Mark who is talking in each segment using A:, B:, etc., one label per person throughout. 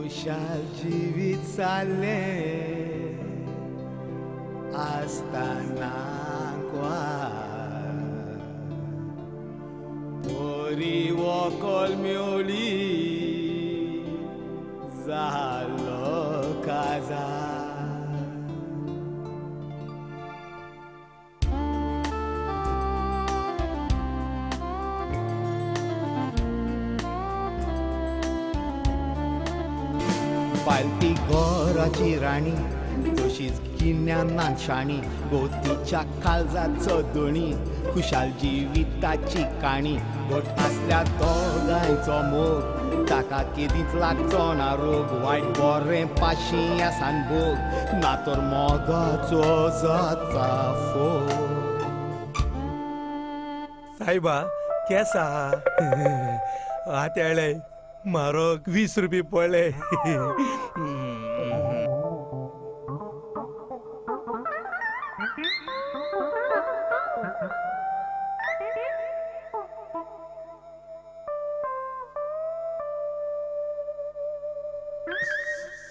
A: खुशाल जिवीत जालें आसतना बरी व्हंकल मेवली जालो काजार. बायल ती घराची राणी तशीच गिन्यानान शाणी, गोतीच्या काळजाचो धणी, खुशाल जिविताची काणी. घट आसल्या दोगांयचो मोग, ताका केदींच लागचो ना रोग. वायट बरें पाशिंयासान भोग, ना तर मोगाचो जाता फोग.
B: सायबा केस आहा आतां म्हारग 20 रुपये पडले.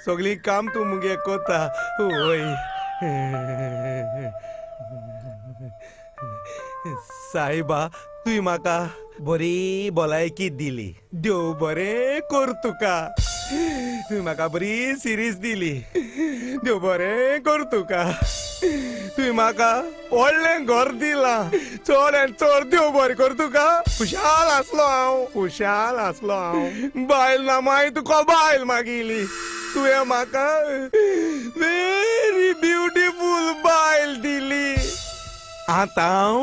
B: सगळी काम तूं मुगे कोता. वय सायबा, तुवें म्हाका बरी भलायकी दिली, देव बरें कर तुका. तुवें म्हाका बरी सिरीज दिली, देव बरें कर तुका. तुवें म्हाका व्हडलें घर दिलां, चड आनी चड देव बरें कर तुका. खुशाल आसलो हांव, खुशाल आसलो हांव. बायल ना मागीर तुका बायल मागिली, तुवें म्हाका वेरी ब्युटिफूल बायल दिली. आतां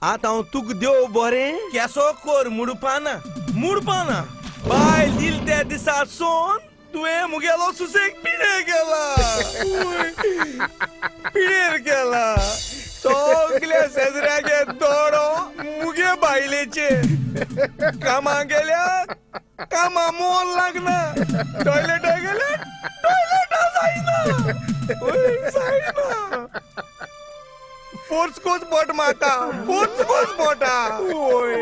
B: आतां हांव तुका देव बरें केसो कर मुडपाना मुडपाना. बायल दिल त्या दिसा सोन तुवें मुगेलो सुसेग पिणेर केला, पिणेर केला. सगल्या शेजऱ्यागे दोडो मुगे बायलेचे. कामां गेल्या कामां मोल लागना, टॉयलेटा गेल्या टॉयलेटा जायना, जायना. फोर्स कोच बोट माता, फोर्स कोच बोटा.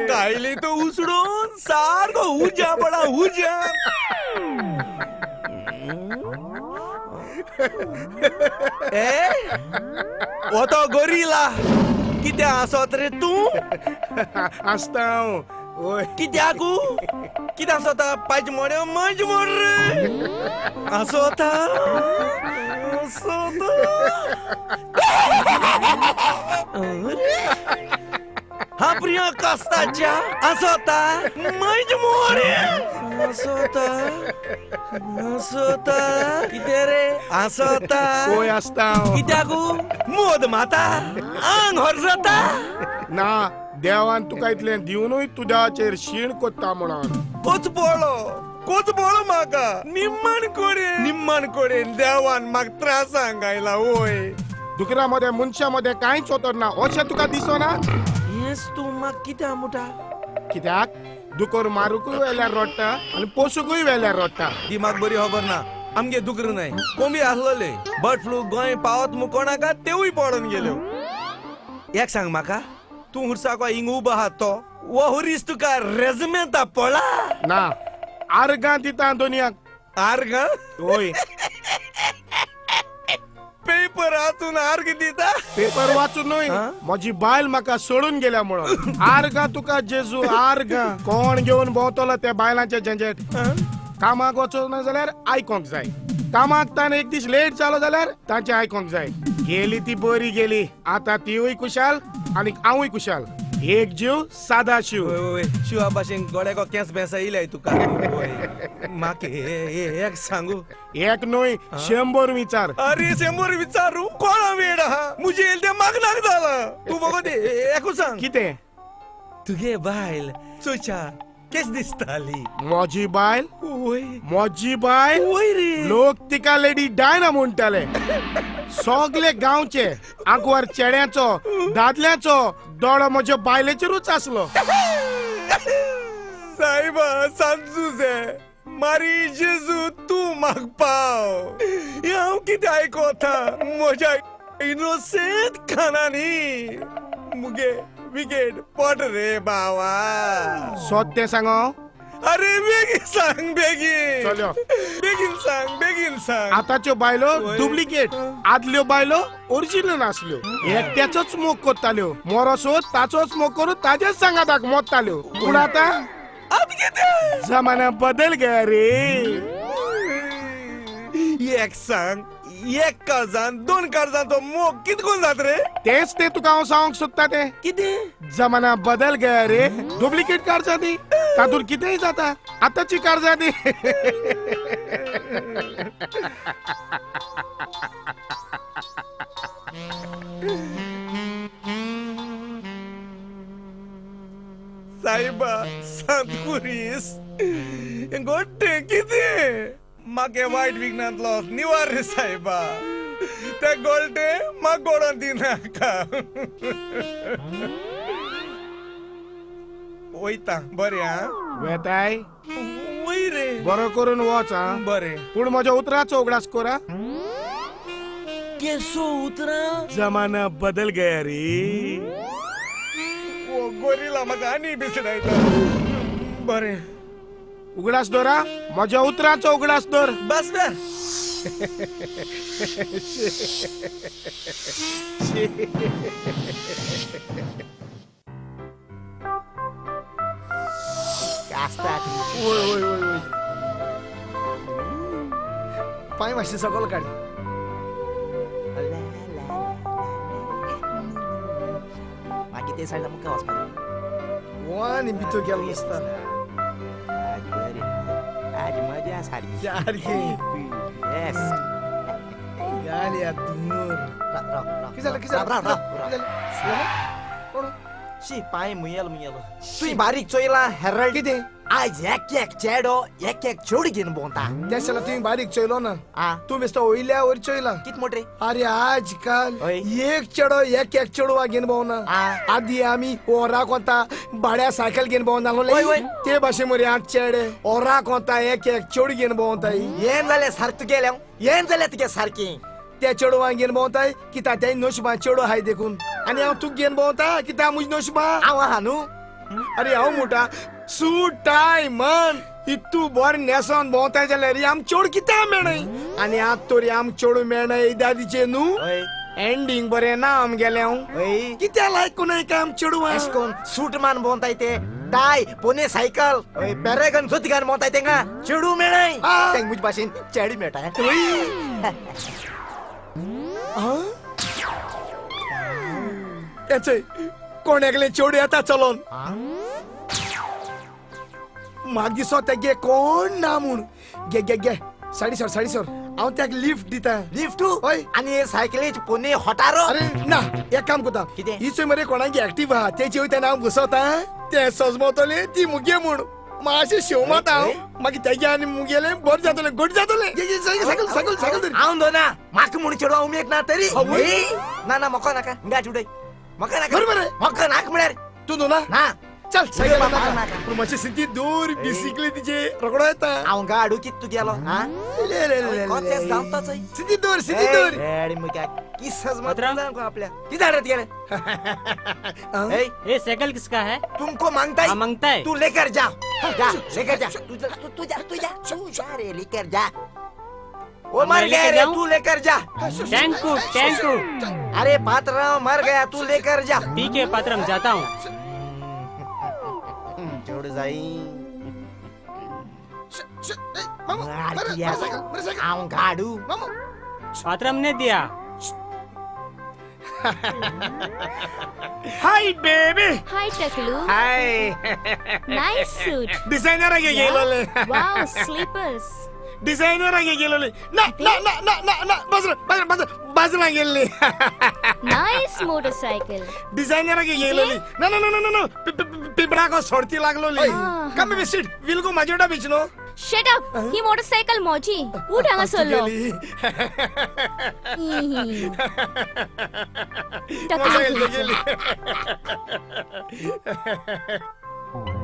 B: कायली तो उसडून सारको उज्या पडा उज्या. ए हो तो गोरिला कितें आसत रे तूं?
C: आसता हांव.
B: कित्याकू कितें आसता? पांच मोड्यो मंज मोड रे आसता आसता. हा प्रिया कास्ताच्या आसता मंज मोड आसता आसता. कितें रे आसता?
C: वय आसता.
B: कित्याकू मोद माता आंग हरसता
C: ना. देवान तुका इतलें दिवनूय तूं देवाचेर शीण कोत्ता म्हणून.
B: कोच पळो कोच पळो म्हाका निम्मण कडेन निम्मण कडेन देवान म्हाका त्रासांक आयला. वय
C: दुकरा मदें मनशा मदें कांयच वतर ना अशें तुका दिसना?
B: हेंच तूं म्हाका कित्याक मुटा?
C: कित्याक दुकर मारुकूय वेल्यार रडटा आनी पोसुकूय वेल्यार रडटा.
B: ती म्हाका बरी खबर ना. आमगे दुकर न्हय कोंबी आसलोले. बर्ड फ्लू गोंय पावत म्हूण कोणाक तेवूय पडून गेल्यो. एक सांग म्हाका, तूं हुरसाको हिंग उबो आहा तो वो हुरीस तुका रेजमेंता पळा
C: ना? आर्गां दिता दोनयाक.
B: आर्गां?
C: वय.
B: पेपर वाचून आर्ग दिता?
C: पेपर वाचून न्हय, म्हजी बायल म्हाका सोडून गेल्या म्हणून. आर्गां तुका जेजू आर्गां. कोण घेवन भोंवतलो त्या बायलांचे झंझट. कामाक वचना जाल्यार आयकोंक जाय, कामाक तान एक दीस लेट जालो जाल्यार तांचें आयकोंक जाय. गेली ती बरी गेली, आतां तिवूय खुशाल आनी हांवूय खुशाल. एक जीव सादा शिव.
B: शिवा भाशेन गोड्याको केंस बेंसा येयल्याय तुका. म्हाका एक सांगू,
C: एक न्हय 100 विचार.
B: अरे 100 विचारू कोणा वेळ आहा? मुजे येयलें तें मागनाक जालां. तूं फकत एकूच सांग.
C: कितें?
B: तुगे बायल चोच्या केस दिसताली?
C: म्हजी बायल? म्हजी बायल?
B: वय रे.
C: लोक तिका लेडी डायना म्हणटाले. सगले गांवचे आंकवार चेड्याचो दादल्याचो दोळो म्हज्या बायलेचेरूच आसलो.
B: सायबा सांजूजे मारी जेजू तूं म्हाका पाव. हांव कितें आयकोता म्हज्या इनोसेंट खाणांनी मुगे विकेट पट रे बावा.
C: सत्य सांगो.
B: अरे बेगीन सांग बेगीन.
C: चल
B: बेगीन सांग बेगीन सांग.
C: आताच्यो बायलो डुप्लिकेट, आदल्यो बायलो ओरिजिनल आसल्यो. एकट्याचोच मोग करताल्यो, मोरोसो ताचोच मोग करून ताजेच सांगाताक मोडटाल्यो. पूण आतां जमाना बदल गया रे.
B: एक सांग, एक कर्जान दोन कर्जान तो मोग कितकोन जात रे?
C: तेच ते तुका हांव सांगूंक सोदता तें.
B: कितें?
C: जमाना बदल गया रे. डुप्लिकेट कर्जां ती, तातूंत कितेंय जाता. आतांची कर्जां ती.
B: साहेबा सांत कुरीस गोट्टे कितें म्हाका वायट विघ्नांतलो निवार रे साहेबा. ते गोल्टे म्हाका गोडोन दिनाका. वयता बरें आं.
C: वेताय
B: वय रे,
C: बरो करून वच आं.
B: बरें,
C: पूण म्हज्या उतराचो उगडास कोरा.
B: केसो उतरां?
C: जमाना बदल गया रे.
B: ओ गोरिला म्हाका आनी बिसडायता. बरें
C: उगडास दवरा, म्हज्या उतराचो उगडास दवर.
B: बस बस.
D: वय वय वय वय पांय मातशे सकयल काड.
A: मागीर ते सायडा मुखार वचपाचें.
D: वन भितर गेलो दिसता.
A: आज बरें, आज मजा सारकी
D: सारकी.
A: येस
D: गाल्या धुंवर.
A: राव
D: कितें जालें कितें
A: राव राव
D: जालें? कोण?
A: शी पांय मुयेलो मुयेलो. तुवें बारीक चोयला हेरल्ड?
D: कितें?
A: आज एक एक चेडो एक एक चेडू घेवन भोंवता.
D: तें जाल्यार तुवें बारीक चोयलो ना, तूं बेश्टो वयल्या वयर चोयला.
A: कित मोट रे?
D: अरे आजकाल एक चेडो एक एक चेडवा घेवन भोंवना. आदी आमी ओराक वता भाड्या सायकल घेवन भोंवना. ते भाशेन मरे आज चेडे ओराक वता एक एक चेडू घेवन भोंवताय.
A: येन जाल्यार सारकें तुगेलें, येन जाल्यार तुगे सारकें.
D: त्या चेडवांक घेवन भोंवताय कित्याक तें नशिबान चेडो आहाय देखून. आनी हांव तुका घेवन भोंवता कित्याक म्हज्या नशिबान
A: हांव आहा न्हू.
D: अरे हांव म्हणटा सूट टाय मन इतू बरें न्हेसोन भोंवताय जाल्यार आम चेडू कित्याक मेळय. आनी आत तरी आम चेडू मेळय दादीचे न्हू. एंडींग बरें ना आमगेलें. हांव कित्याक लायक कोण काय आम चेडवां?
A: एश कोन सूट मान भोंवताय ते टाय पोने सायकल पॅरेगन जोती घालून भोंवताय तेंका चेडू मेळय. तेंक म्हजे भाशेन चेडी मेळटा.
D: तें कोण एकलें चेडू येता चलोन. म्हाका दिसो तेगे कोण ना म्हूण. गे गे गे साडी सर साडी सर, हांव तेका लिफ्ट दिता.
A: लिफ्ट?
D: हय.
A: आनी सायकलीची पोने हटारो.
D: अरे ना, एक काम करता,
A: कितें?
D: ही चोय मरे कोणागे एक्टिवा आहा तेचे वयल्यान हांव घुसोता. तें सजमवतलें ती मुगे म्हूण मातशें शेव माता हांव. मागीर तेगे आनी मुगेलें बरें जातलें, घट जातलें. सायकल सायकल सायकल धर.
A: हांव दोना म्हाका म्हूण चेडवा उमेद ना तरी. ना ना म्हाका नाका, गाठ उडय. म्हाका नाका.
D: बरोबर.
A: म्हाका नाका म्हळ्यार
D: तूं दोना
A: ना.
D: चल सायकल नाका. पूण मातशें सिद्धी दूर बिसिकली तिचे रोकडो येता.
A: हांव गाडू कित तूं गेलो?
D: सिद्धी दूर सिद्धी दूर.
A: आपल्या
E: ए साइकिल किसका है?
A: तुमको मांगता है.
E: मांगता है.
A: तू लेकर जा, जा लेकर जा, तू जा तू जा तू जा तू जा रे लेकर जा. वो मर गया रे, तू लेकर जा.
E: Thank you thank you.
A: अरे पात्रराव मर गया, तू लेकर जा.
E: ठीक है पात्रम, जाता हूँ.
A: जोड़ जाई गाड़ू
E: पात्रम ने दिया.
C: Hi baby.
F: हाय टकलू.
C: हाय.
F: Nice suit.
C: डिजाइनर आगे गेलोले.
F: वाव स्लीपर्स.
C: डिजाइनर आगे गेलोले. ना ना ना ना ना ना बजरा बजरा बजरा बजरा गेल्ली.
F: Nice motorcycle.
C: डिजाइनर आगे गेलोली. ना ना ना ना ना पिपळा को सोडती लागलोली. कम बेबी सीट व्हील को मजेडा बिचनो.
F: Shut up. ही मोटरसाइकिल मोजी. उठ हांगा सोडलो.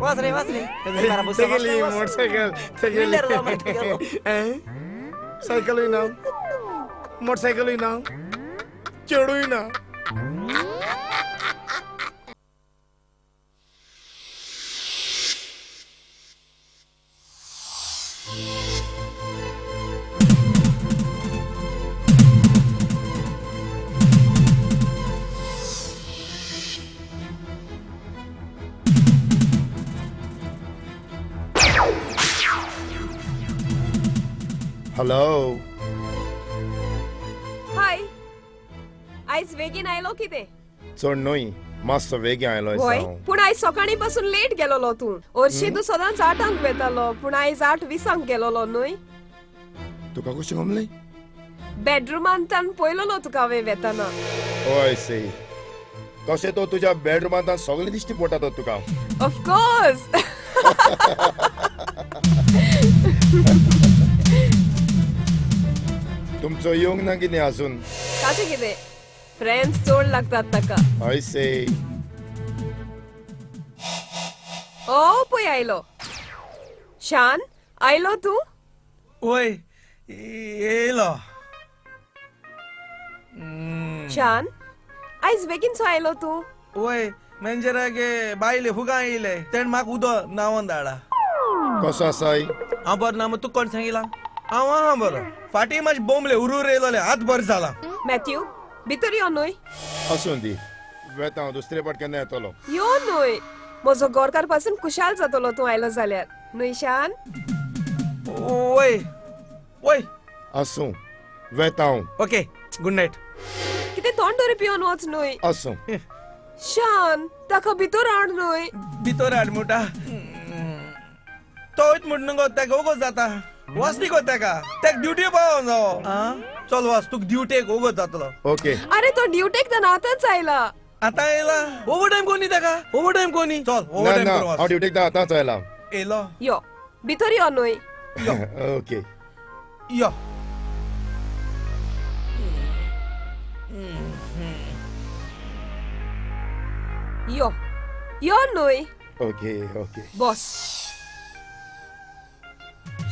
A: वाच रे वाच रे.
C: तेगेली मोटरसाइकिल तेगेली सायकलूय ना मोटरसायकलूय ना चेडूय ना.
G: हॅलो.
H: हाय, आयज वेगीन आयलो कितें?
G: चड न्हय, मातसो वेगीन आयलो.
H: होय, पूण आयज सकाळीं पासून लेट गेलोलो तूं. हरशीं तूं सदांच 8 वेतालो, पूण आयज 8:20 गेलोलो न्हय?
G: तुका कशें गमलें?
H: बेडरुमांतान पळयलोलो तुका हांवें वेताना.
G: हय सई, तशें तो तुज्या बेडरुमांतान सगळें दिश्टी पडटा तो तुका.
H: ऑफकोर्स.
G: तुमचो येवंक ना कितें अजून?
H: ताचें कितें, फ्रेंड्स चड लागतात ताका.
G: हय से.
H: ओ पळय आयलो शान. आयलो तूं?
B: वय येयलो.
H: शान, आयज बेगीनसो आयलो तूं?
B: वय, मॅनेजरागे बायले फुगां येयले, तेणें म्हाका उदक नांवान धाडा.
G: कसो आसाय?
B: हांव बरो ना मग तुका कोण सांगिला? हांव आहा बरो. फाटी मातशें बोंबले उरूर येयलोले, हात बरो जाला.
H: मॅथ्यू, भितर यो न्हय.
G: आसूं दी, वेता हांव, दुसरे पाट केन्ना येतलो.
H: यो न्हय, म्हजो गोरकार पासून खुशाल जातलो तूं आयलो जाल्यार न्हय शान?
B: वय वय.
G: आसूं, वेता हांव.
B: Okay, good night.
H: कितें तोंड तरी पिवन वच न्हय.
G: आसूं.
H: शान, ताका भितर हाड न्हय.
B: भितर हाड म्हणटा तो वयत म्हण न्हू गो, ताका वगोत जाता. वच न्ही गो ताका, ताका ड्युटी पावोन जावो. चल वच, तुका ड्युटेक वगोत जातलो.
G: ओके.
H: अरे तो ड्युटेक तर आतांच आयला.
B: आतां येयला? ओवर टायम कोणी ताका? ओवर टायम कोणी? चल ओवर टायम करून वच.
G: हांव ड्युटेक तर आतांच आयला.
B: येयलो?
H: यो भितर यो न्हय.
G: ओके
B: यो.
H: यो यो न्हय.
G: ओके ओके
H: बस.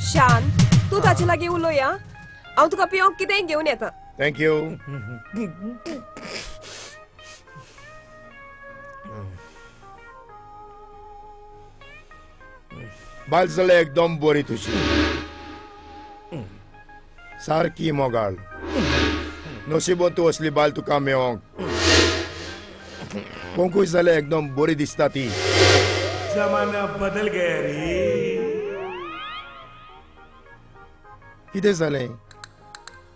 H: शान, तूं ताचे लागीं उलय. हांव तुका पिवंक कितेंय घेवन येता.
G: Thank you. बायल जाल्यार एकदम बरी तुजी, सारकी मोगाळ. नशिबोन तूं असली बायल तुका मेळोंक. कोंकूय जाल्यार एकदम बरी दिसता ती.
C: जमाना बदल गया रे.
G: कितें जालें?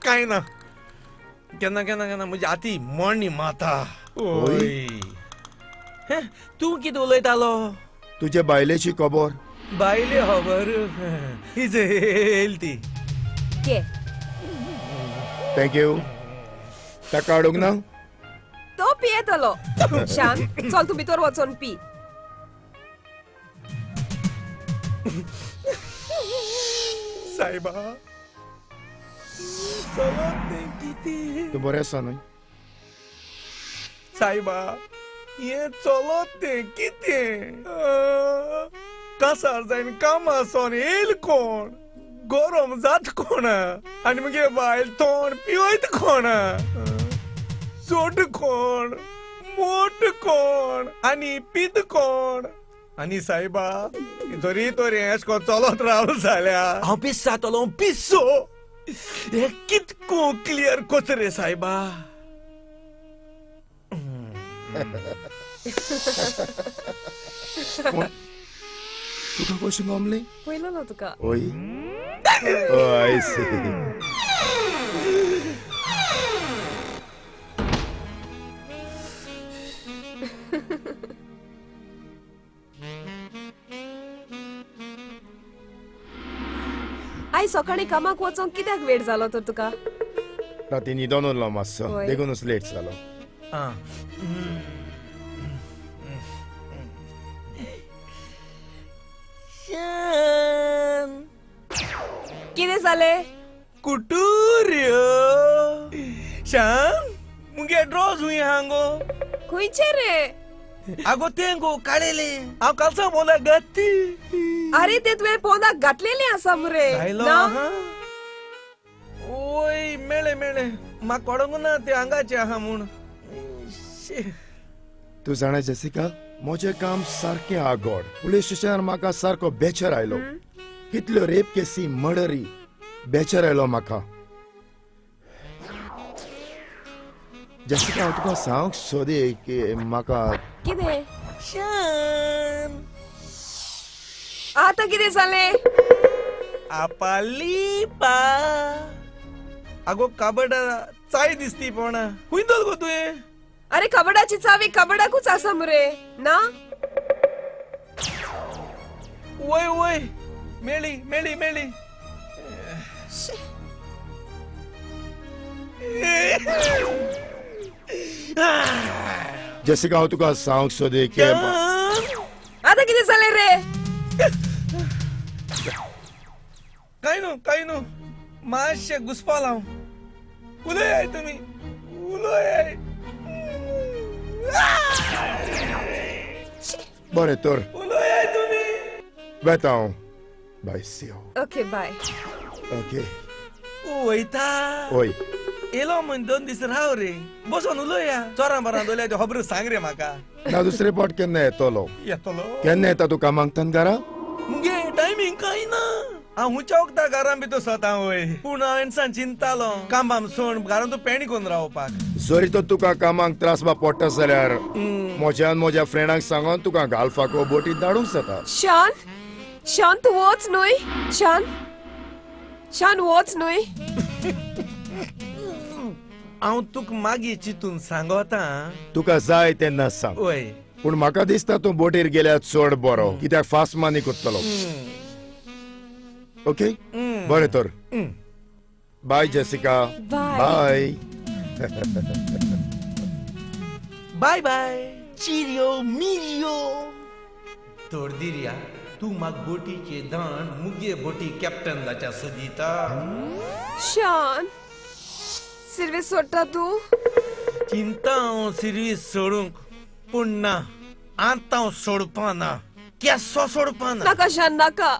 B: कांय ना, केन्ना केन्ना केन्ना म्हजी आती मणी माता. ओय, तूं कितें उलयतालो?
G: तुजे बायलेची खबर.
B: बायले खबर is येयली ती.
G: Thank you. ताका हाडूंक ना?
H: तो पियेतलो. शान, चल तूं भितर वचोन पी.
B: सायबा,
G: तूं बरें आसा न्हय?
B: सायबा, हें चलत तें कितें? कासार जायन कामा सोन येयल कोण, गरम जात कोण, आनी मगे बायल तोंड पिवयत कोण, चोट कोण, मोट कोण, आनी पीत कोण. आनी सायबा, जरी तरी अशें करून चलत रावलो जाल्यार हांव पिस जातलो, पिस्सो. हें कितको क्लियर कोच रे सायबा.
G: तुका कशें गमलें?
H: पळयलो तुका.
G: ओय I C.
H: आयज सकाळीं कामाक वचोंक कित्याक वेळ जालो तर तुका?
G: राती न्हिदोन उरलो मातसो, देखूनच लेट जालो.
H: कितें जालें?
B: कुटुर्यो. शान, मुगे ड्रॉज हुंय आहा गो.
H: खंयचे रे?
B: आगो तें गो काळेलें, हांव कालसांव पोंदाक घातली.
H: अरे ते तुवें पोंदाक घातलेलें आसा मुरे.
B: ओय मेळ्ळें मेळ्ळें, म्हाका कळोंक ना तें हांगाचें आहा म्हूण.
G: तूं जाणा जेसिका, म्हजें काम सारकें आगोड. पुलीस स्टेशनार म्हाका सारको बेचर आयलो. कितल्यो रेप केसी, मर्डरी, बेचार आयलो म्हाका. जेसिका, हांव तुका सांगूंक सोदी की म्हाका
H: कितें आतां कितें जालें?
B: आपालिपा. आगो काबडा चाय दिसती पण खंय दवरलो गो तुवें?
H: अरे कबडाची चावी कबडाकूच आसा मुरे ना?
B: वय वय, मेळी मेळी मेळी.
G: जेसिका, हांव तुका सांगूंक सोदी की
H: आतां कितें जालें रे?
B: काय न्हू काय न्हू, मातशें घुसपाल हांव. उलयाय तुमी, उलयाय.
G: बरें तर,
B: उलयाय तुमी.
G: वेता हांव. बाय, C you.
H: Okay bye.
G: Okay.
B: वयता?
G: वय.
B: येलो म्हण 2 दीस राव रे, बसोन उलोया. चोरां बारां दोल्या त्यो खबरो सांग रे म्हाका.
G: ना दुसरे पाट केन्ना येतलो?
B: येतलो?
G: केन्ना येता तूं कामाक तान घरा?
B: मुगे टायमींग कांय ना. हांव हुंच्या वखदा घरान भितर सोतां वय, पूण हांव एनसान चिंतालो कामां सोण घरान तूं पेणी करून रावपाक.
G: जरी तर तुका कामाक त्रास बा पडटा जाल्यार म्हज्यान म्हज्या फ्रेंडांक सांगोन तुका गाल्फाक बोटीत धाडूंक जाता.
H: शान, शान तूं वच न्हय. शान, शान वच न्हय.
B: हांव तुका मागीर चिंतून सांगोता.
G: तुका जाय तेन्ना सांग.
B: वय.
G: पूण म्हाका दिसता तूं बोटीर गेल्यार चड बरो, कित्याक फास्ट मानी करतलो. ओके, बरें तर. Bye Jessica. Bye.
B: Bye bye. Cheerio मिरियो. तोडदिरिया, तूं म्हाका बोटीचे दाण मुगे बोटी कॅप्टन जाच्या सोदिता.
H: शान, सिर्वीस सोडटा तूं?
B: चिंता हांव सिर्वीस सोडूंक, पूण ना, आतां हांव सोडपा ना, केसो सोडपा ना.
H: नाका शान, नाका.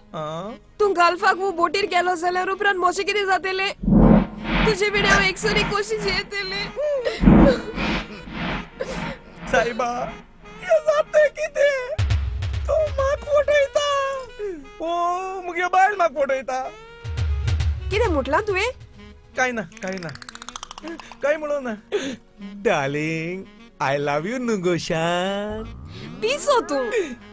H: तूं गाल्फाक वो बोटीर गेलो जाल्यार उपरांत म्हजें कितें जातलें? तुजे विणे हांव एकसुरी कशी जियेतलें?
B: सायबा, हें जाता कितें? तूं म्हाका फटयता. ओ मुगे बायल म्हाका फटयता.
H: कितें म्हटलां तुवें?
B: कांय ना, कांय ना, कांय म्हणूं ना. डार्लिंग, I love you न्हू गो शान.
H: पिसो तूं.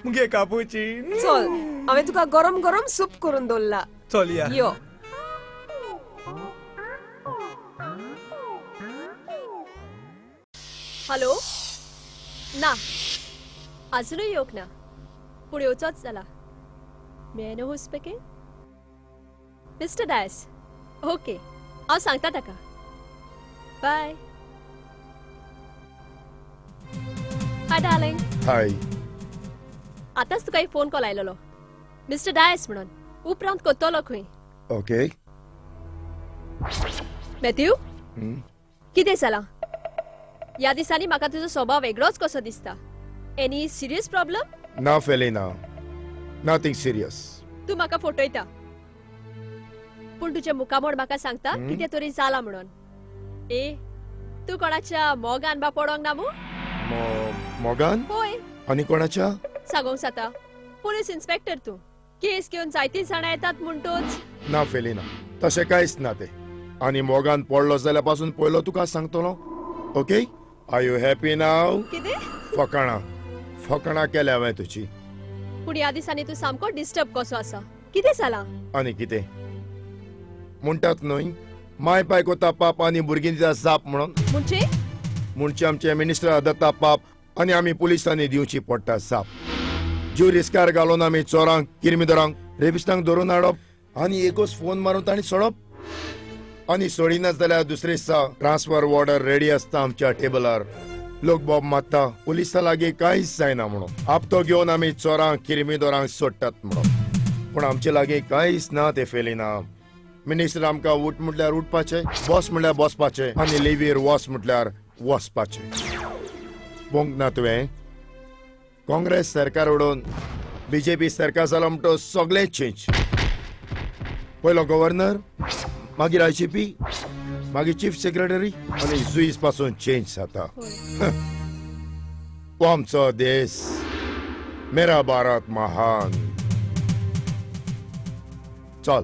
B: मुगे कापूची.
H: चल, हांवें तुका गरम गरम सूप करून दवरला.
B: चल या.
H: यो.
F: हॅलो. ना, अजुनूय येवंक ना, पूण येवचोच जाला. May I know who speaking? Mister Dias. Okay, हांव सांगता ताका. बाय. Hi darling.
G: हाय.
F: आतांच तुका एक फोन कॉल आयलेलो, मिस्टर डायस म्हणून. उपरांत कोत्तलो खंय.
G: ओके.
F: मॅथ्यू, कितें जालां? ह्या दिसांनी म्हाका तुजो स्वभाव वेगळोच कसो दिसता. Any serious problem?
G: ना फेलिना, नथींग सिरियस.
F: तूं म्हाका फटयता, पूण तुजें मुखामोड म्हाका सांगता कितें तरी जालां म्हणून. ए, तूं कोणाच्या मोगान बा पडोंक ना मू?
G: मोगान?
F: होय.
G: आनी कोणाच्या?
F: सांगोंक जाता, पुलीस इन्स्पेक्टर तूं. केस घेवन जायतीं जाणां येतात म्हणटूच.
G: ना फेलिना, तशें कांयच ना तें. आनी मोगान पडलो जाल्यार पासून पयलो तुका सांगतलो. Okay, are you happy now?
F: कितें?
G: फकाणां फकाणां केल्या हांवें तुजी.
F: पूण ह्या दिसांनी तूं सामको डिस्टर्ब कसो आसा. कितें जालां?
G: आनी कितें म्हणटात न्हय, माय पाय कोता पाप आनी भुरगीं दिता जाप म्हणून.
F: म्हणजे?
G: म्हणजे आमचे मिनिस्टर दत्ता पाप आनी आमी पुलिसांनी दिवची पडटा जाप. जीव रिस्कार घालून आमी चोरांक, किरमिदोरांक, रेबिस्टांक धरून हाडप आनी एकूच फोन मारून तांणी सोडप. आनी सोडिना जाल्यार दुसरे दिसा ट्रान्सफर ऑर्डर रेडी आसता आमच्या टेबलार. लोक बोब मारता पुलिसां लागीं कांयच जायना म्हणून. आपतो घेवन आमी चोरांक, किरमिदोरांक सोडटात म्हणून. पूण आमचे लागीं कांयच ना ते फेलिना. मिनिस्टर आमकां उठ म्हटल्यार उठपाचें, बस म्हटल्यार बसपाचें आनी लेवीर वच म्हटल्यार वचपाचें. पळोवंक ना तुवें? काँग्रेस सरकार उडोवन बीजेपी सरकार जालो म्हणटो सगळें चेंज. पयलो गव्हर्नर, मागीर IGP, मागीर चीफ सेक्रेटरी आनी जुईज पासून चेंज जाता. हो आमचो देश, मेरा भारत महान. चल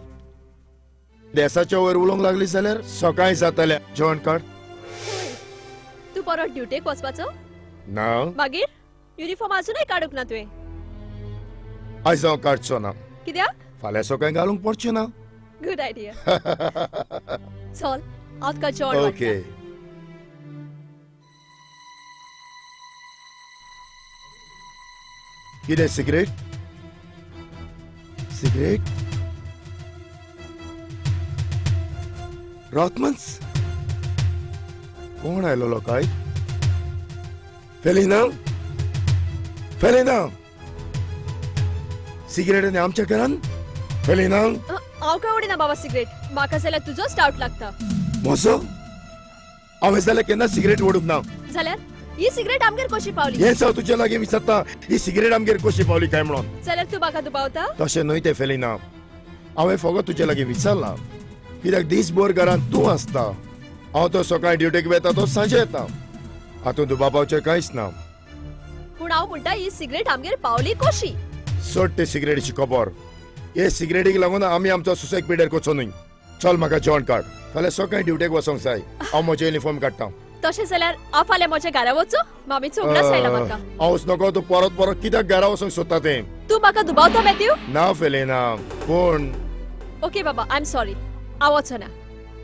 G: देसाच्या वयर उलोवंक लागली जाल्यार सकाळी जातले. जेवण काड.
F: तूं परत ड्युटेक वचपाचो
G: ना?
F: मागीर युनिफॉर्म अजूनय काडूंक ना तुवें?
G: आयज हांव काडचो ना.
F: कित्याक?
G: फाल्यां सकाळी घालूंक पडचें ना.
F: Good idea. चल हांव तुका जेवण.
G: ओके. कितें सिगरेट? सिगरेट रॉथमन्स कोण आयलो काय? फेलिना, फेलिना, सिगरेट आनी आमच्या घरान? फेलिना,
F: हांव काय ओडिना बाबा सिगरेट. म्हाका जाल्यार तुजोच डावट लागता.
G: म्हजो? हांवें जाल्यार केन्ना सिगरेट ओडूंक ना.
F: जाल्यार ही सिगरेट आमगेर कशी पावली?
G: हेंच हांव तुज्या लागीं विचारता, ही सिगरेट आमगेर कशी पावली काय म्हणून.
F: जाल्यार तूं म्हाका दुबावता?
G: तशें न्हय तें फेलिना, हांवें फकत तुज्या लागीं विचारलां कित्याक दीसभर घरांत तूं आसता. हांव तो सकाळी ड्युटेक वेता, तो सांजे येता. हातूंत दुबावपाचें कांयच ना.
F: पूण हांव म्हणटा ही सिगरेट आमगेर पावली कशी?
G: सोड ते सिगरेटीची खबर. हे सिगरेटीक लागून आमी आमचो सुसेग पिड्यार करचो न्हय. चल म्हाका जेवण काड. फाल्यां सकाळी ड्युटेक वचोंक जाय. हांव म्हजें युनिफॉर्म काडटा.
F: तशें जाल्यार हांव फाल्यां म्हज्या घरा वचो? मामीचो उगडास आयला म्हाका.
G: हांव नको. तूं परत परत कित्याक घरा वचोंक सोदता तें?
F: तूं म्हाका दुबावता मॅथ्यू?
G: ना फेलिना, पूण
F: ओके बाबा, I am sorry. हांव वचना.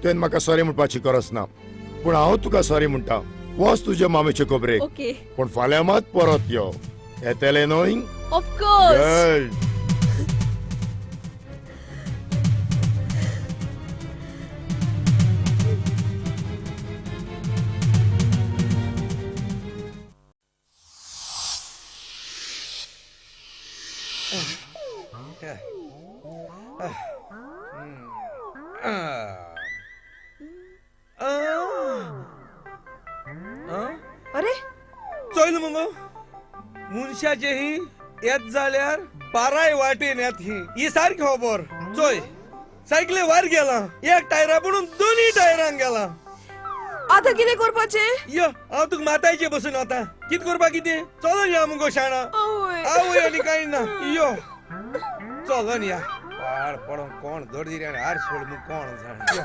G: तुवें म्हाका सॉरी म्हणपाची गरज ना, पूण हांव तुका सॉरी म्हणटा. वच तुज्या मामीचे खबरेक.
F: ओके.
G: पूण फाल्यां मात परत यो. येतलें न्हय?
F: Of course.
H: अरे
B: चोयल मुगो मनशाचे ही येत जाल्यार बाराय वाटेन येत ही ही सारकी खबर. चोय सायकली वार गेला, एक टायरा पडून दोनूय टायरांक गेला.
H: आतां कितें करपाचें?
B: यो हांव तुका मातायचे बसून आतां कितें करपा कितें? चलोन या मुगो शाणा. आवय आनी कांय ना. यो चलोन या. पाड पडोन कोण दर्दी आनी हार सोड मु कोण जाणा.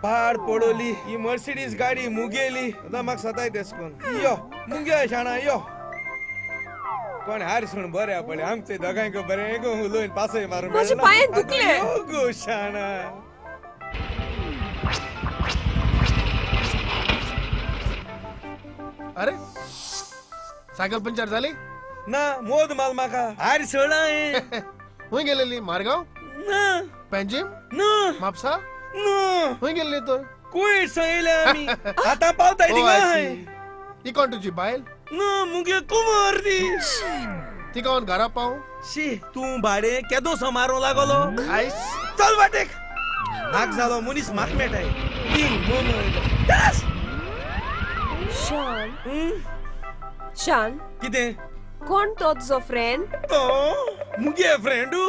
B: पाड पडोली ही मर्सिडीज गाडी मुगेली. आतां म्हाका सताय तेस कोण. यो मुगे शाणा यो. कोण हार सोड बऱ्या पडले आमचे दोगांयक बरें गो उलोवन पासय मारून.
H: म्हजे पांय दुखले.
B: यो गो शाणा.
C: अरे सायकल पंचर झाली
B: ना? मोद माल म्हाका हार सोडा.
C: खंय गेलेली? मारगांव
B: ना.
C: पेंजीम
B: ना.
C: म्हापसा
B: ना.
C: खंय गेल्ली तर?
B: कुवेट सांगले आमी. आतां पावताय थिंगा.
C: ती कोण तुजी बायल?
B: ना, मुगे कुमार ती.
C: तिका हांव घरा पाव?
B: शी, तूं भाडे केदोसो मारूंक लागलो. चल वाटेक. नाक जालो मनीस म्हाक मेळटाय. तीन मोमो.
H: शान, शान,
B: कितें?
H: कोण तो तुजो फ्रेंड?
B: तो मुगे फ्रेंडू?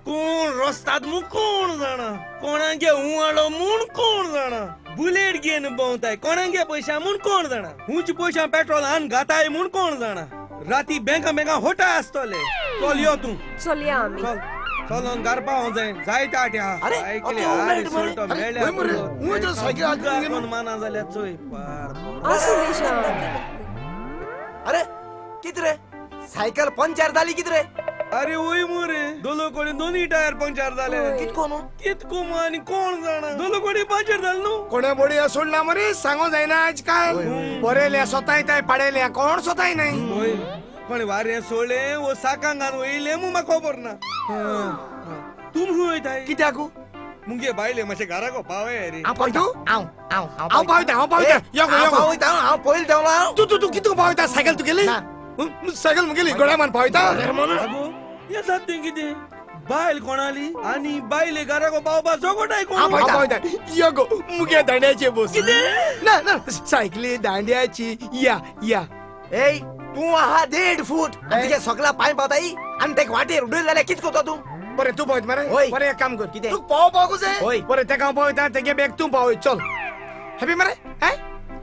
B: कोण रस्ताद मू कोण जाणा, कोणागे उवाळो म्हूण कोण जाणा, बुलेट घेवन भोंवताय कोणागे पयशा म्हूण कोण जाणा, हुंच पयशा पेट्रोल हान घाताय म्हूण कोण जाणा, राती बँका बँका होटा आसतले. चल यो तूं.
H: चलया आमी.
B: चल चलोन घर पावों जाय जायते आटे आहा. माना जाल्यार चोय.
A: अरे कित रे सायकल पंचर जाली कित रे?
B: अरे वय मुरे दोलो कडेन दोनूय टायर पंचर जाले.
A: कितको न्हू?
B: कितको आनी कोण जाणा दोलो कडेन पंचर जाले न्हू.
D: कोणे बोडी सोडला मरे सांगो जायना आजकाल. बरेले सोताय ताय पाडेले कोण सोताय नाही.
B: कोणे वारें सोडलें वो साकांगान वयलें मू म्हाका खबर ना. तूं खंय वयताय?
D: कित्याक?
B: मुगे बायले मातशें घराको पावय रे.
D: हांव पावयता. हांव पावयता. हांव पावयता. यो गो यो गो.
A: पावयता हांव पयलीं देंवला.
D: तूं तूं तूं कितू पावयता? सायकल तुगेली? सायकल मुगेली गोड्यामान पावयता.
B: आगो हें जाता तें कितें? बायल कोणाली आनी बायले घराको पावपा जोगोटाय कोण?
D: हांव पावयता. यो गो मुगे दांड्याचे बोस.
B: कितें?
D: ना ना सायकली दांड्याची. या या.
A: ए तूं आहा 1.5 फूट आनी तुगे सगळा पांय पावताय आनी तेका वाटेर उडयले जाल्यार कितें करता तूं?
D: बरें तूं पावयता मरे. बरें एक काम कर.
A: कितें?
D: तूं पावपाकूच जाय.
A: हय.
D: बरें तेका हांव पावयता, तेगे बॅग तूं पावय. चल हॅपी मरे.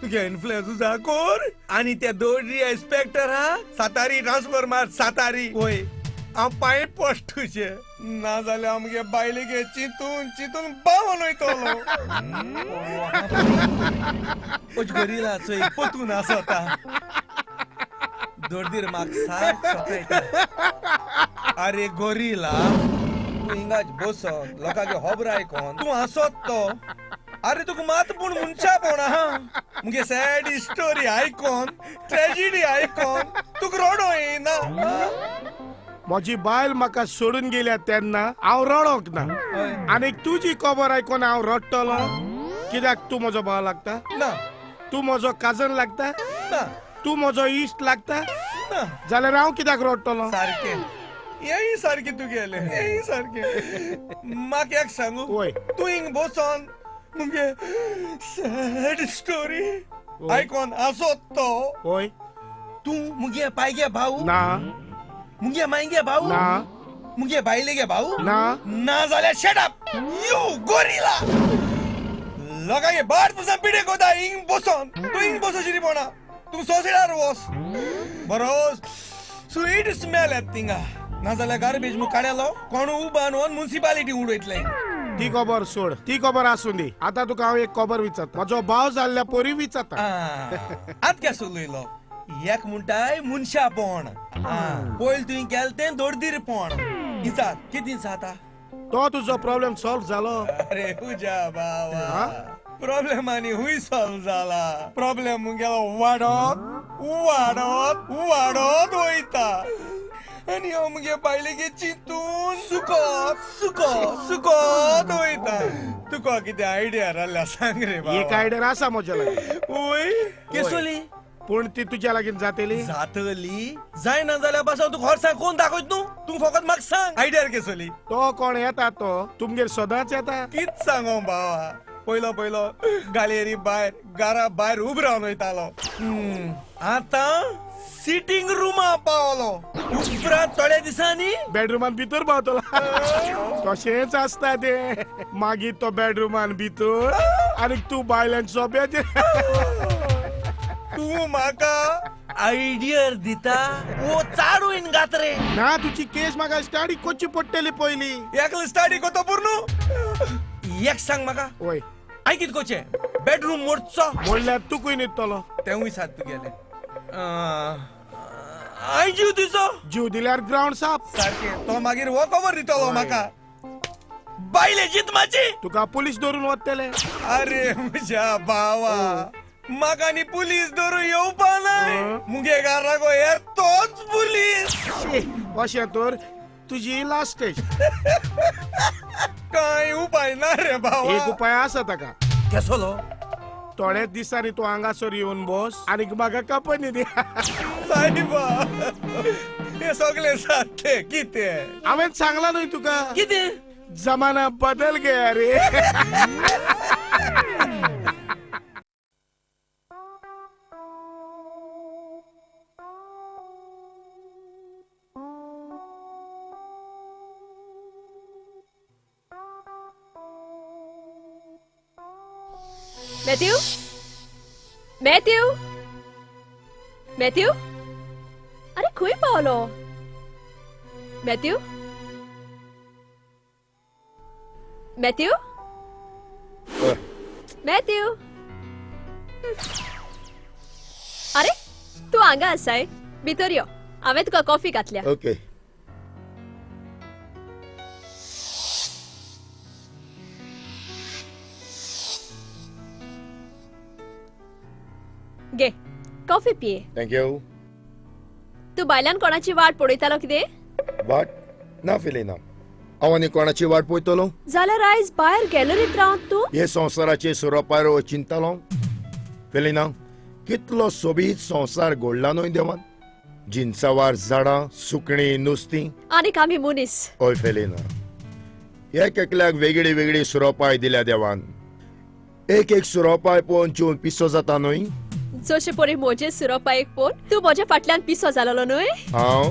B: तुगे इन्फ्लुएन्स कोर आनी त्या दोडरी इन्स्पेक्टर हा सातारी ट्रान्सफर मार सातारी. वय हांव पांय पडट तुजे, ना जाल्यार आमगे बायलेगे चिंतून चिंतून बावन वयतलो. गोरिला चोय पोतून आसता दोडदीर म्हाका सारक सतायता. अरे गोरिला तूं हिंगाच बसोन लोकांगे खबर आयकोन तूं हांसत तो. अरे तुका मात पूण मनशापण आहा. मुगे सॅड स्टोरी आयकोन ट्रेजिडी आयकोन तुका रडो येना.
C: म्हजी बायल म्हाका सोडून गेल्या तेन्ना हांव रडोंक ना, आनी तुजी खबर आयकोन हांव रडटलो. कित्याक तूं म्हजो भाव लागता
B: ना,
C: तूं म्हजो काजन लागता
B: ना,
C: तूं म्हजो इश्ट लागता
B: ना,
C: जाल्यार हांव कित्याक रडटलो?
B: सारकें हेंय सारकें तुगेलें, हेंय सारकें. म्हाका एक सांगू, तूं हिंग बसोन मुगे सॅड स्टोरी आयकोन आसत तो.
C: हय.
B: तूं मुगे पायगे भाऊ
C: ना,
B: मुगे मायगे भाऊ
C: ना,
B: मुगे बायलेगे भाऊ
C: ना,
B: ना जाल्यार शट अप you gorilla. लोकांगे बाट पसून पिडे कोता हिंग बसोन. तूं हिंग बसो शिरीपोणा, तूं सोसिडार वस बरो स्वीट स्मेल येता थिंगा. ना जाल्यार गार्बेज मु काडलो कोण उबान वन मुन्सिपालिटी उडयतले.
C: ती खबर सोड, ती खबर आसूं दी. आतां तुका हांव एक खबर विचारता, म्हजो भाव जाल्ल्या पोरी विचारता.
B: आत केसो उलयलो एक म्हणटाय मनशापण. पयल तुवें केलें तें दोडदीरपण. विचार कितें जाता
C: तो तुजो प्रॉब्लेम सॉल्व जालो.
B: अरे तुज्या बाबा प्रॉब्लेम आनी हुंय सॉल्व जाला. प्रॉब्लेम मुगेलो वाडत वाडत वाडत वयता आनी हांव मुगे बायलेगे चिंतून सुकोत सुकोत सुकोत वयता. तुका कितें आयडिया जाल्या सांग रे बाबा.
C: एक आयडिया आसा म्हज्या लागीं.
B: वय केसोली?
C: पूण ती तुज्या लागीं जातली?
B: जातली जायना जाल्यार पासून तूं खर सांग कोण दाखयत न्हू. तूं फकत म्हाका सांग आयडियार केसोली.
C: तो कोण येता तो तुमगेर सदांच येता.
B: कित सांगो बाबा, पयलो पयलो गालेरी भायर घरा भायर उब रावन वयतालो. आतां सिटींग रुमा पावलो. उपरांत थोड्या दिसांनी
C: बेडरुमान भितर पावतलो. तशेंच आसता तें. मागीर तो बेडरुमान भितर आनी तूं बायलान सोप्याचेर.
B: तूं म्हाका आयडिया दिता वो चाडू इन गात्रे
C: ना. तुजी केस म्हाका स्टाडी कोची पडटली पयली.
B: एकलो स्टाडी कोतो पूर्ण. एक सांग म्हाका,
C: वय
B: हांवें कितें कोचें? बेडरूम मोडचो
C: म्हणल्यार तुकूय न्हिदतलो.
B: तेंवूय सात तुगेलें. हांवें जीव दिचो.
C: जीव दिल्यार ग्रावंड साफ.
B: सारकें. तो मागीर हो खबर दितलो म्हाका. बायले जीत म्हाजी.
C: तुका पुलीस धरून वतले.
B: अरे म्हज्या भावा म्हाका न्ही पुलीस धरून येवपा नाय. मुगे घराको येर तोच पुलीस.
C: अशें तर तुजी लास्ट स्टेज.
B: कांय उपाय ना रे भावा.
C: एक उपाय आसा ताका.
B: केसलो?
C: थोड्याच दिसांनी तूं हांगासर येवन बस आनी म्हाका कंपनी दी.
B: सायबा हे सगळे सारकें कितें
C: हांवें सांगलां न्हय तुका.
B: कितें?
C: जमाना बदल गया रे.
F: मॅथ्यू, मॅथ्यू, मॅथ्यू, अरे खंय पावलो? मॅथ्यू, मॅथ्यू, मॅथ्यू, अरे तूं हांगा आसाय? भितर यो, हांवें तुका कॉफी घातल्या.
G: ओके.
F: घे कॉफी पिये.
G: Thank you.
F: तूं बायल्यान कोणाची वाट पळयतालो कितें?
G: वाट ना फिलिना, हांव आनी कोणाची वाट पळयतलो?
F: जाल्यार आयज भायर गॅलरींत रावन तूं
G: हे संवसाराचे सोरोपार चिंतलो. फिलिना, कितलो सोबीत संवसार घडला न्हय देवान. जिनसावार झाडां, सुकणीं, नुस्तीं
F: आनीक आमी मनीस.
G: हय फेलिना, एक एकल्याक वेगळी वेगळी सुरोपाय दिल्या देवान. एक एक सुरोपाय पळोवन जेवन पिसो जाता न्हय.
F: जशे परी म्हजे सुरोपायेक पळोवन तूं म्हज्या फाटल्यान पिसो जालोलो न्हय.
G: हांव?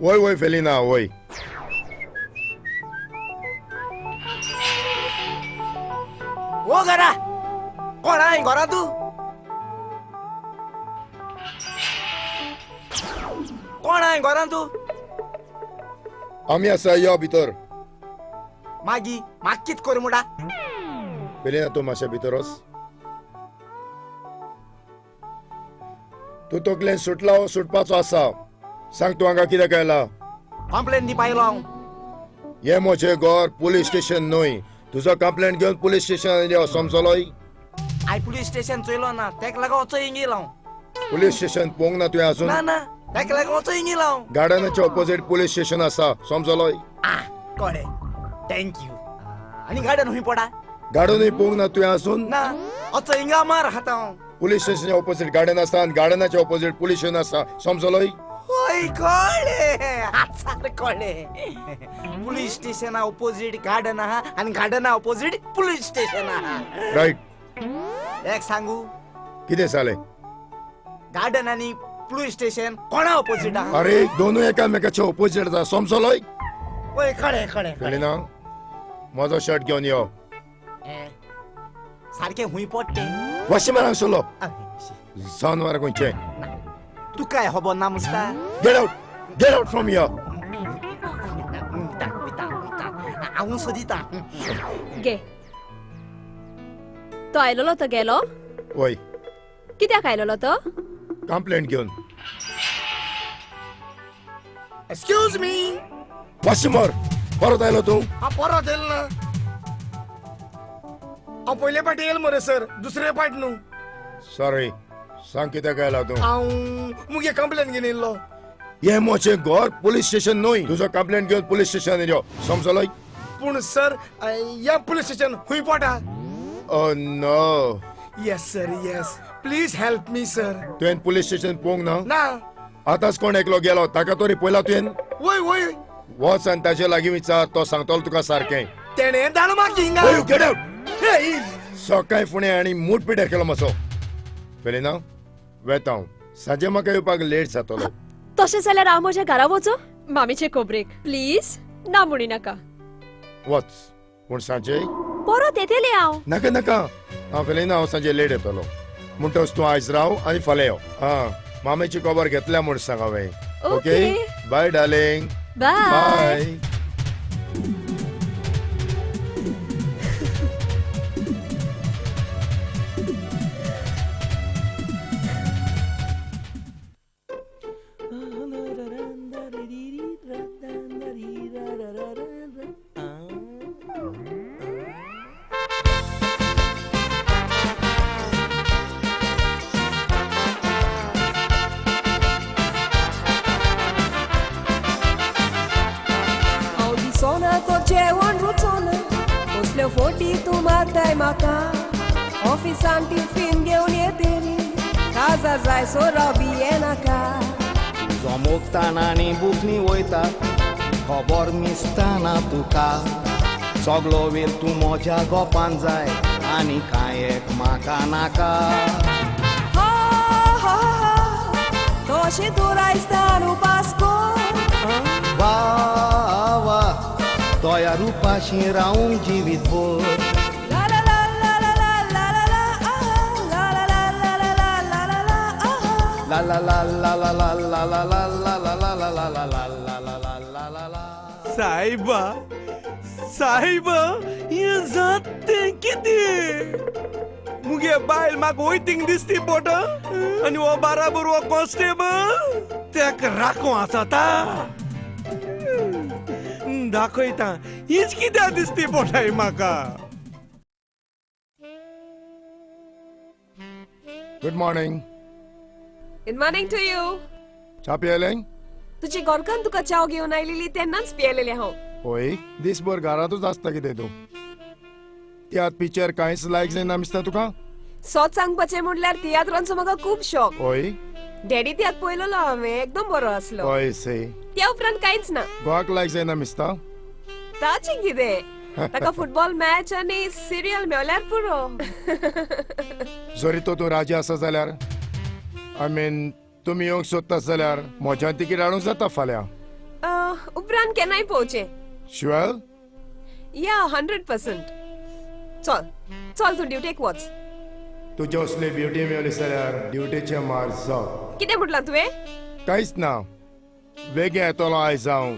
G: वय वय फेलिना वय.
A: ओ घरा कोण आय घरा तूं? कोण आहे घरान तूं?
G: आमी आसा, यो भितर.
A: मागी म्हाका कित कर मुडा?
G: फेलिना तूं मातशें भितर वच. तूं तकलेन सुटला वो सुटपाचो आसा? सांग तूं हांगा कित्याक आयला?
A: कंप्लेन दिवपा आयलो हांव.
G: हें म्हजें घर, पुलीस स्टेशन न्हय. तुजो कंप्लेंट घेवन पुलीस स्टेशनार यो, समजलोय?
A: हांवें पुलीस स्टेशन चोयलो ना, तेका लागून वचो हिंग येयलो हांव.
G: पुलीस स्टेशन पळोवंक ना तुवें अजून?
A: ना ना, तेका लागून वचो हिंग येयलो हांव.
G: गार्डनाच्या ऑपोजीट पुलीस स्टेशन आसा, समजलोय?
A: आ कळ्ळें, thank you. आनी गार्डन हुंय पडा?
G: गार्डनूय पळोवंक ना तुवें अजून?
A: ना, वचो हिंगा मार खाता हांव.
G: पुलीस स्टेशनच्या ऑपोजीट गार्डन आसा आनी गार्डनाच्या ऑपोजीट पुलीस स्टेशन आसा, समजलोय?
A: हय कळ्ळें, आतां कळ्ळें. पुलीस स्टेशना ऑपोजीट गार्डन आहा आनी गार्डना ऑपोजीट पुलीस स्टेशन आहा.
G: रायट.
A: एक सांगू?
G: कितें जालें?
A: गार्डन आनी पुलीस स्टेशन कोणा ऑपोजीट आहा?
G: अरे दोनूय एकामेकाच्या ऑपोजीट आसा, समजलोय?
A: हय कळ्ळें कळ्ळें.
G: फेलिना, म्हजो शर्ट घेवन यो.
A: सारकें हुंय पडटें?
G: वॉशिंग हांगसरलो जानवर खंयचें.
A: तुकाय खबर ना मुस्ता?
G: Get out, get out from here.
A: वयता वयता वयता, हांव सोदिता.
F: गे तो आयलोलो तो गेलो?
G: वय.
F: कित्याक आयलोलो तो?
G: कंप्लेंट घेवन.
D: Excuse me.
G: वाशिमर परत आयलो तूं?
D: हांव परत येयलो ना, हांव पयले पाटी येयलो मरे सर, दुसरे पाट न्हू.
G: सॉरी, सांग कित्याक आयला तूं?
D: हांव मुगे कंप्लेन घेवन येयल्लो.
G: हें म्हजें घर, पुलीस स्टेशन न्हय. तुजो कंप्लेंट घेवन पुलीस स्टेशनार यो, समजलोय?
D: पूण सर, ह्या पुलीस स्टेशन खूंय पोटा?
G: Oh no.
D: Yes sir, yes, please help me sir.
G: तुवें पुलीस स्टेशन पळोवंक ना?
D: ना.
G: आतांच कोण एकलो गेलो ताका तरी पळयला तुवें?
D: वय वय.
G: वच आनी ताजे लागीं विचार, तो सांगतलो तुका सारकें.
D: तेणें धाडलो म्हाका हिंगा.
G: Get out. सकाळीं फुडें आनी मूठ पिड्यार केलो मातसो. फेलिना, वेता हांव, सांजे म्हाका येवपाक लेट जातलो.
F: तशें जाल्यार हांव म्हज्या घरा वचो? मामीचे खबरेक प्लीज ना म्हणी नाका.
G: वच, पूण सांजे
F: परत येतलें हांव.
G: नाका नाका, हांव फेलिना, हांव सांजे लेट येतलो. म्हणटच तूं आयज राव आनी फाल्यां यो. आं, मामेची खबर घेतल्या म्हूण सांग हांवें. Okay, bye darling.
F: Bye.
H: ऑफिसान टिफिन घेवन येतली, काजार जाय सोरो बी येनाका.
I: तुजो मोगताना आनी बुकनी वयता, खबर मिसताना तुका. सगलो वेळ तूं म्हज्या गोपान जाय आनी कांय एक म्हाका नाका.
H: हो हो तशें तूं रायस्तान उपास कर.
I: वा वा तोया रुपाशी रावूंक जिवीत भर. La la la la la la la la la la la la la la la la la la la la.
B: साहेबा, साहेबा, हें जात तें कितें? मुगे बायल म्हाका वयतींग दिसती पोट आनी हो बाराबर हो कॉन्स्टेबल तेका राखूं आसा. दाखयता हीच कित्याक दिसती पोटाय म्हाका.
G: Good morning.
H: Good morning to you.
G: च्या पियेलें?
H: तुजी गोरकान तुका च्याव घेवन आयलेली तेन्नाच पियेलेलें हांव.
G: होय, दीसभर घरांतूच आसता कितें तूं? तियात्र पिक्चर कांयच लायक जायना दिसता तुका?
H: सत सांगपाचें म्हणल्यार तियात्रांचो म्हाका खूब शौक.
G: होय?
H: डॅडी तियात्र पळयलेलो हांवें, एकदम बरो आसलो.
G: होय से.
H: त्या उपरांत कांयच ना.
G: गोवाक लायक जायना मिसता?
H: ताचें कितें, ताका फुटबॉल मॅच आनी सिरियल मेवल्यार पुरो.
G: जरी तो तूं राजी आसा जाल्यार, I mean तुमी येवंक सोदता जाल्यार म्हज्यान तिकीट हाडूंक जाता फाल्यां.
H: उपरांत केन्नाय पळोवचें.
G: शुअर?
H: या 100%. चल चल तूं ड्युटेक वच.
G: तुजे असली ब्युटी मेवली जाल्यार ड्युटेचे मार जाव.
H: कितें म्हटलां तुवें?
G: कांयच ना. वेगळें येतलो आयज हांव.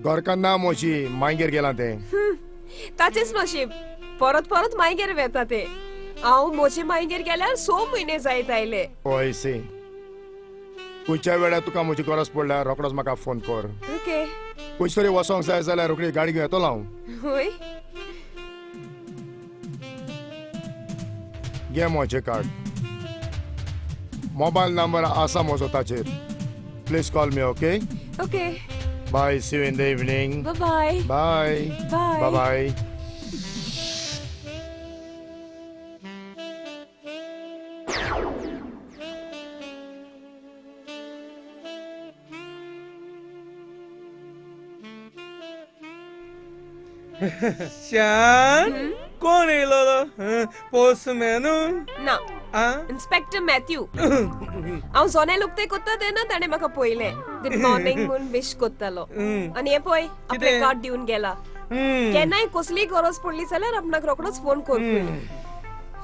G: घरकान्ना म्हजी मायगेर गेलां तें.
H: ताचेच नशीब, परत परत मायगेर वेता ते. हांव म्हजे मायगेर गेल्यार 6 म्हयने जायत आयले.
G: हय सी, खंयच्या वेळार तुका म्हजी गरज पडल्यार रोखडोच म्हाका फोन कर.
H: ओके.
G: खंयच तरी वचोंक जाय जाल्यार रोखडी गाडी घेवन येतलो हांव.
H: हय.
G: घे म्हजें कार्ड, मोबायल नंबर आसा म्हजो ताचेर. Please call me. Okay?
H: Okay.
G: Bye, see you in the evening.
H: Bye bye.
G: Bye.
H: Bye.
G: Bye bye.
B: Shan, कोण येयलो पोस्टमॅन?
H: ना, इन्स्पेक्टर मॅथ्यू. हांव जोनेल उक्ते कोत्ता तेन्ना ताणें म्हाका पळयलें. गुड मॉर्निंग म्हूण विश कोत्तालो. आनी हें पळय, आपलें कार्ड दिवन गेला. केन्नाय कसलीय गरज पडली जाल्यार आपणाक रोखडोच फोन कर.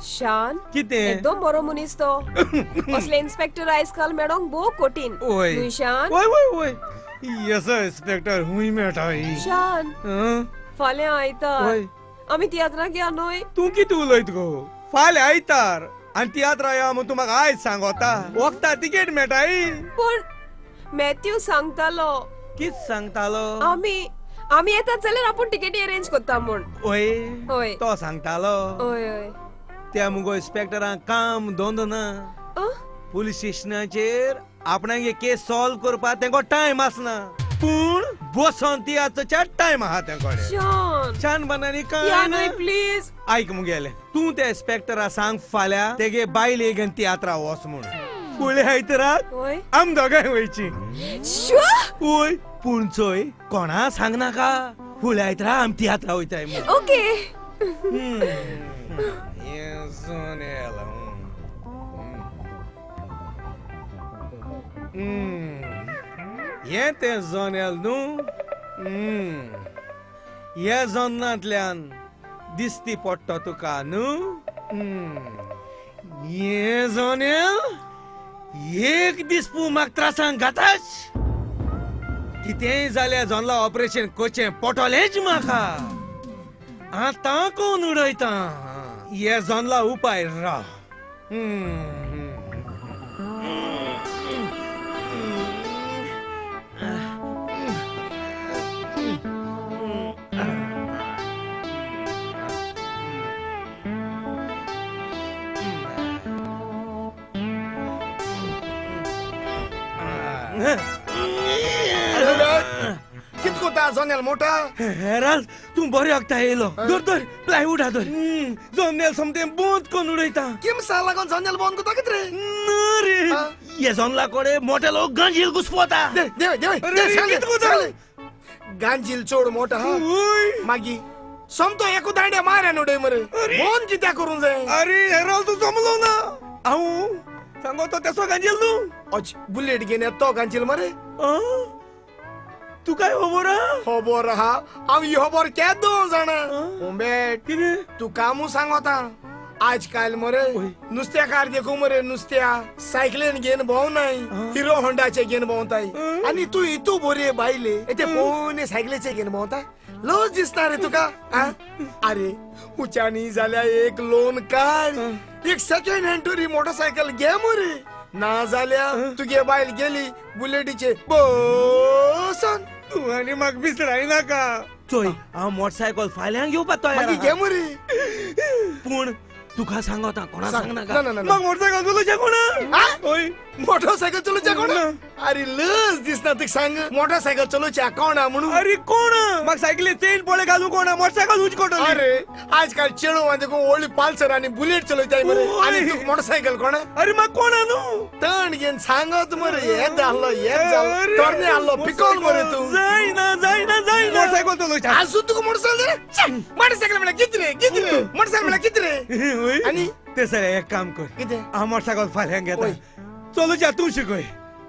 H: शान,
B: कितें
H: एकदम बरो मनीस तो. असले इन्स्पेक्टर आयज काल मेळोंक भोव कठीण. न्हय शान?
B: वय वय वय, येसो इन्स्पेक्टर हुंय मेळटा.
H: शान, फाल्यां आयतार आमी तियात्राक या न्हय?
B: तूं कितें उलयत गो? फाल्यां आयतार आनी तियात्रा या म्हूण तूं म्हाका आयज सांगोता? वखता तिकेट मेळटाय.
H: पूण मॅथ्यू सांगतालो.
B: कित सांगतालो?
H: आमी आमी येतात जाल्यार आपूण तिकेटी अरेंज करता म्हूण.
B: हय
H: हय,
B: तो सांगतालो.
H: हय हय.
B: त्या मुगो इन्स्पेक्टरांक काम धंदो ना. पुलीस स्टेशनाचेर आपणागे केस सॉल्व करपाक तेंको टायम आसना, पूण बसोन तियात्राच्या टायम आहा तेंकडे. शान बनानी काय
H: न्हय प्लीज.
B: आयक मुगेले, तूं त्या इन्स्पेक्टरा सांग फाल्यां तेगे बायलेक घेवन तियात्रा वच म्हूण. फुडल्या आयताराक आम दोगांय वयची. वय, पूण चोय कोणा सांगनाका फुडल्या आयतारा आम तियात्रा वयताय म्हूण.
H: ओके.
B: हें तें जोनेल न्हू. ह्या जोन्नांतल्यान दिसती पडटा तुका न्हू. हें जोनेल एक दीस पूण म्हाका त्रासांक घाताच. कितेंय जाल्यार जोनला ऑपरेशन करचें पडटलेंच म्हाका. आतां कोण उडयता हे जोनला उपाय राव.
D: कित कोता जोनेल मोठा?
B: हेराल्ड, तूं बरें वखता येयलो. धर धर प्लायवूड हा धर. जोनेल सोमतें बंद करून उडयता.
D: किमसा लागून जोनेल बंद करता कित रे?
B: ना रे, हे जोनला कडे मोठे लोक गांजील घुसपता.
D: दे दे दे दे, गांजील चोड मोठा. मागीर सोमतो एकू दांड्या माऱ्यान उडय मरे. बंद कित्याक करूंक जाय?
B: अरे हेराल्ड, तूं जमलो ना. हांव सांगो तो तेसो गांजील न्हू.
D: अच बुलेट घेवन तो गांजील मरे.
B: तुकाय खबर आहा?
D: खबर आहा. हांव ही खबर केदो जाणा. उमेट
B: कितें
D: तुका मू सांगोता, आज काल मरे नुस्त्याकार देखू मरे नुस्त्या सायकलीन घेवन भोंवनाय, हिरो होंडाचे घेवन भोंवताय. आनी तूं इतू बोरे बायले ते पोवने सायकलीचे घेवन भोंवता. लज दिसता रे तुका? अरे उच्यानी जाल्यार एक लोन काड, एक सेकंड हँड तरी मोटरसायकल घे मरे. ना जाल्यार तुगे बायल गेली बुलेटीचे बसन.
B: तूं आनी म्हाका विसराय नाका. चोय, हांव मोटरसायकल फाल्यां घेवपाक तयार.
D: मागीर घे मरे.
B: पूण तुका सांगता कोणा सांगनाका.
D: ना ना,
B: म्हाका मोटरसायकल चलोवच्या कोणा? हय,
D: मोटरसायकल चलोवच्या कोणा? अरे लज दिसना तुका सांग, मोटरसायकल चलोवच्या कोणा म्हणून?
B: अरे कोण म्हाका सायकली चेन पळय घालूं कोणा, मोटरसायकल उच कोण?
D: अरे आजकाल चेडवां देखून व्हडली पाल्सर आनी बुलेट चलयताय मरे, आनी तुका मोटरसायकल कोणा?
B: अरे म्हाका कोणा न्हू.
D: तण घेवन सांगत मरे, हें जाल्लो हें जाल्लो तरणे आहलो पिकोल मरे तूं.
B: जायना जायना जायना मोटरसायकल चलोवच्या.
D: आजून तुका मोटरसायकल? मोटरसायकल म्हळ्यार कितें रे? कितें रे मोटरसायकल म्हळ्यार कितें रे? आनी
B: ते सर एक काम कर,
D: कितें?
B: हांव मोटरसायकल फाल्यां घेता. चलोवच्या तूं शिकय.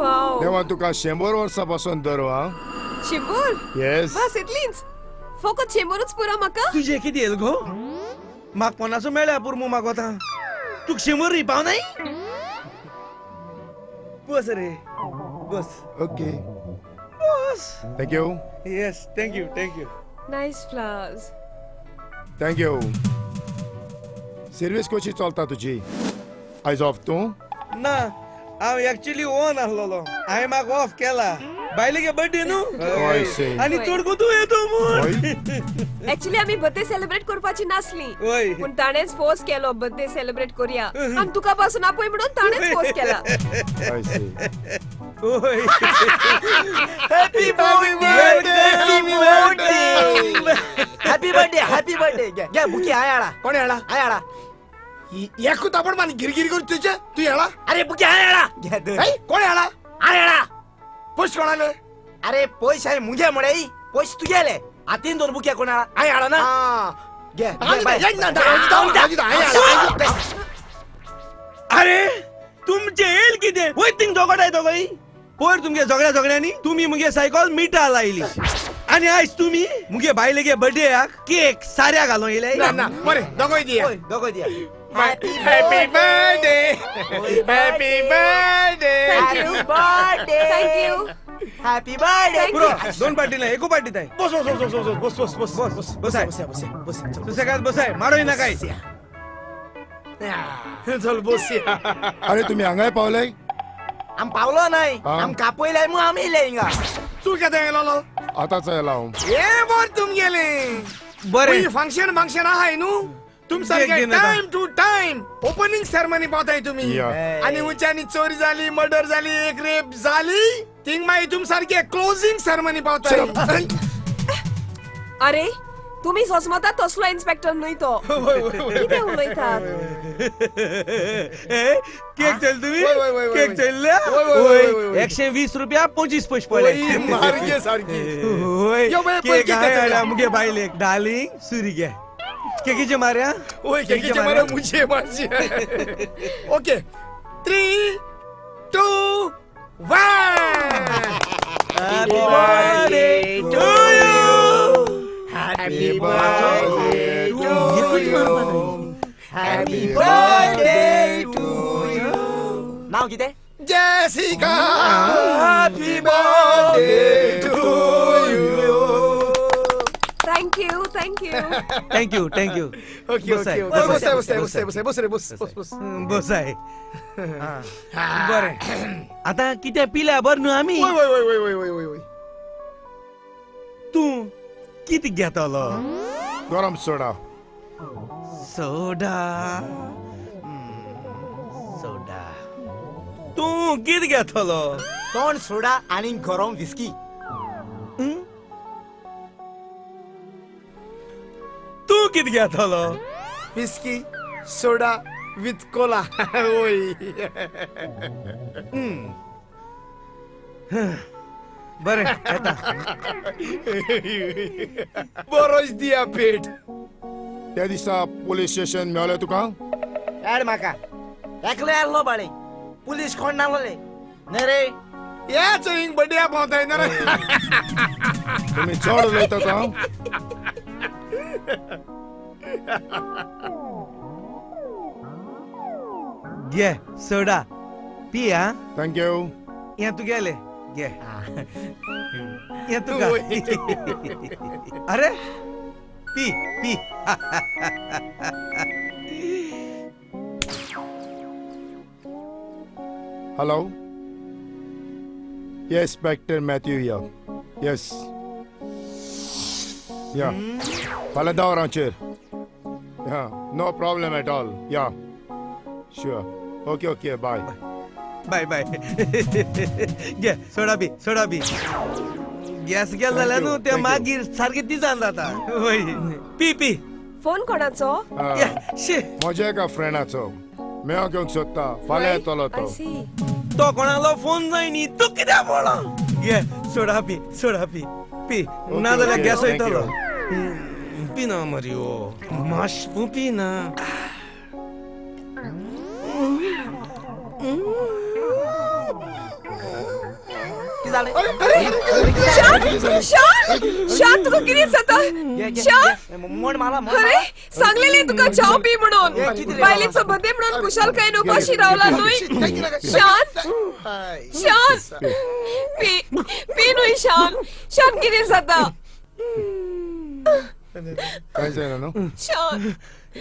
H: वाव.
G: देवान तुका 100 वर्सां पासून धरू. हा
H: 100?
G: येस.
H: बस इतलीच? फकत 100च पुरो म्हाका?
B: तुजें कितें येल गो? म्हाका कोणाचो मेळ्ळ्या पुरमू मागोता. तुका 100 पाव नाय? बस रे बस.
G: ओके
B: बस.
G: Thank you.
B: Yes, thank you, thank you.
H: Nice flowers.
G: Thank you. Service कशी चलता तुजी? आयज ऑफ तूं?
B: ना, हांव एक्चुअली ऑन आसलेलो. हांवें म्हाका ऑफ केला. बायलेगे बर्थडे न्हू, आनी चड करून तूं येतो म्हूण.
H: एक्चुअली आमी बर्थडे सेलिब्रेट करपाची नासली, पूण ताणेंच फोर्स केलो बर्थडे सेलिब्रेट करूया आनी तुका पासून आपय म्हणून ताणेंच फोर्स केला.
A: Happy birthday, happy birthday, happy birthday. घे बुकी आयाळा.
D: कोण याळा?
A: आयाळा.
D: एकूच आपण मान गिरगिर करून तुझे तू याळा.
A: अरे बुकी आयाळा.
D: कोण याळा?
A: आयाळा.
D: पैसे कोणाले?
A: अरे पैसे मुगे मुळे पैसे तुगेले. आतीन दोन बुके कोणाला? आयाळा ना. घे.
B: अरे तुमचे येईल कितें वय थिंग झगडाय दोगांय. पयर तुमगे झगड्या झगड्यांनी तुमी मुगे सायकल मिठा लायली आनी आयज तुमी मुगे बायलेगे बर्थडेयाक केक साऱ्या घालून येयले.
D: ना ना बरें, दोगोय दिया,
A: दोगोय दिया.
D: Happy birthday, happy birthday,
A: happy birthday.
H: Thank you.
A: Happy birthday.
B: पुरो दोन पार्टी ना, एकू पार्टी ताय.
D: बस बस बस बस बस बस बस बस
B: बसाय
D: बस बस बस
B: सुसेगाद बसाय, मारोय ना काय.
D: चल बसया.
G: अरे तुम्ही हांगाय पावले?
A: आम पावलो नाही, आम कापयलाय मग आमी येयले हिंगा.
D: तूं केन्ना येयलो?
G: आतांच येयला हांव.
D: हे बरें तुमगेलें.
B: बरें
D: फंक्शन फंक्शन आहाय न्हू तुम सारखे time to time opening ceremony पावताय तुमी. आनी उंच्यानी चोरी जाली, मर्डर जाली, एक रेप जाली, थिंग मागीर तुम सारखे क्लोजिंग सेरेमनी पावताय.
H: अरे तुम्ही सोसमता तसलो इन्स्पेक्टर न्हय तो. कितें उलयतात?
B: केक चल तुम्ही? केक चल्ल्या? 120 रुपया 25 पैसे पडले.
D: मारगे सारकी.
B: केक हाडला मुगे बायलेक. डार्लिंग सुरी घे. केकीचे मार्या?
D: ओय केकीचे मार्या मुझे मारचे. Okay 3 2 1.
B: Happy birthday to you.
G: Happy birthday to you.
A: Happy birthday to you. नाव कितें?
G: Jessica. Happy birthday to you.
H: Thank you, thank you.
B: Thank you, thank you.
D: Okay, okay. बसाय बसाय बसाय बसाय बस रे बस बस बस.
B: बसाय. बरें आतां कितें पिल्या बरें न्हू आमी?
D: वय वय वय वय वय वय वय.
B: तूं कितें घेतलो?
G: गरम सोडा.
B: सोडा सोडा. तूं कितें घेतलो?
A: तोंड सोडा आनी गरम विस्की.
B: तूं कितें घेतलो?
D: विस्की सोडा विथ कोला. ओय
B: बरें येता.
D: बरोच दिया पेट.
G: त्या दिसा पोलीस स्टेशन मेवलें तुका?
A: एड म्हाका एकलो आसलो बाळे, पुलीस कोण नासले न्हय रे.
D: हेच हिंग बड्या पावताय ना रे.
G: तुमी चड उलयतात.
B: घे सोडा पी. हा
G: thank you.
B: हें तुगेलें घे. हें तुका. अरे P P.
G: Hello. Yes, Inspector Matthew here. Yes. Yeah. फाल्यां 10 वरांचेर. Yeah, no problem at all. Yeah. Sure. Okay, okay, bye.
B: Bye bye. घे सोडा पी, सोडा पी. गॅस गेल जाल्यार न्हू ते मागीर सारकें तिजान जाता. वय पी पी.
H: फोन कोणाचो?
G: म्हज्या एका फ्रेंडाचो. मेळोंक घेवंक सोदता. फाल्यां येतलो तो.
B: तो कोणालो फोन जाय न्ही, तूं कित्याक पळो? घे सोडा पी, सोडा पी पी. ना जाल्यार गॅस वयतलो. पिना मरियो माश पिना.
A: जालें?
H: शान शान शान तुका कितें जाता? शान
A: म्हण मला.
H: अरे सांगलेले तुका चाव पी म्हणून, बायलेचो बर्थडे म्हणून खुशालकायेन उपाशी रावला न्हय. शान शान पी पी न्हय. शान शान कितें जाता?
G: काय जायना न्हू?
H: शान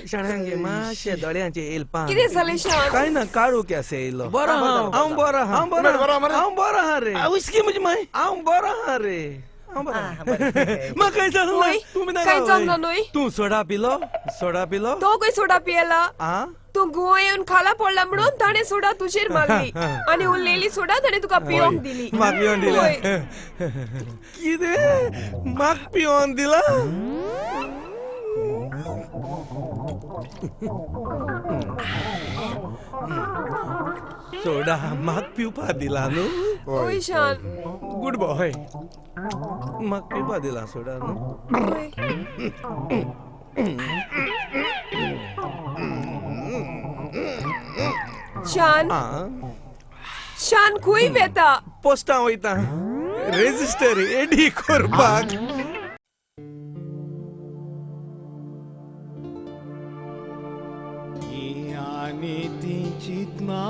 B: शाण्यांगे मातशें दोळ्यांचे येयल पान.
H: कितें जालें शान?
B: काय ना काळोख आसा येयलो. बरो हांव, बरो आहा, हांव बरो आहा, हांव बरो आहा रे. विस्की म्हजी माय, हांव बरो आहा रे, हांव बरो आहा. म्हाका कांय जालें ना. तुमी नाका.
H: कांय जावंक ना न्हय?
B: तूं सोडा पिलो? सोडा पिलो?
H: तो खंय सोडा पियेला? तूं गुवा येवन खाला पडला म्हणून ताणें सोडा तुजेर मारली आनी उरलेली सोडा ताणें तुका पिवंक दिली.
B: म्हाका पिवन दिला? कितें म्हाका पिवन दिला? सोडा म्हाका पिवपा दिला न्हू?
H: हय शान.
B: गुड बॉय, म्हाका पिवपा दिला सोडा न्हू?
H: शान शान खंय वेता?
B: पोस्टां वयता रेजिस्टर एडी करपाक.
I: आनी ती चिंतना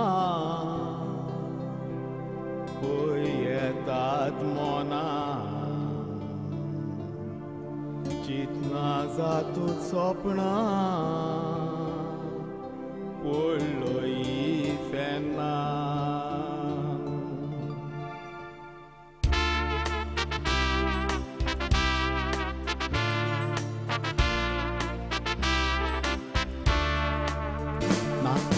I: खंय येतात मना, चिंतना जातूंत सपनां पडलोय फेना.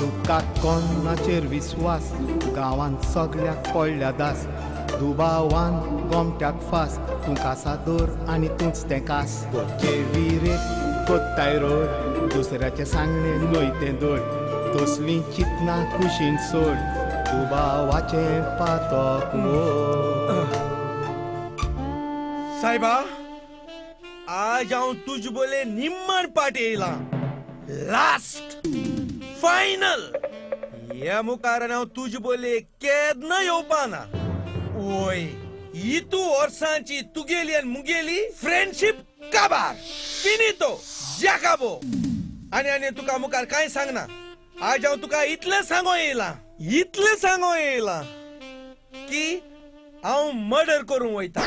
I: तुका कोणाचेर विस्वास, गांवांत सगळ्याक पडल्या दास, दुबावान गोमट्याक फास, तूं कासादोर आनी तूंच तें कास. घरचे विरेक कोत्ताय रोड, दुसऱ्याचें सांगणें न्हय तें दोड, तसलीं चिंतना कुशीन सोड, दुबावाचें पातक मोड.
B: सायबा, आज हांव तुज बोले निम्मण पाट येयला, लास्ट फायनल. ह्या मुखार हांव तुज बोले केन्ना येवपा ना. ओय, इतू वर्सांची तुगेली आनी मुगेली फ्रेंडशीप काबार, फिनितो जाकाबो. आनी आनी तुका मुखार कांय सांगना. आज हांव तुका इतलें सांगो येयलां, इतलें सांगो येयलां की हांव मर्डर करूंक वयता.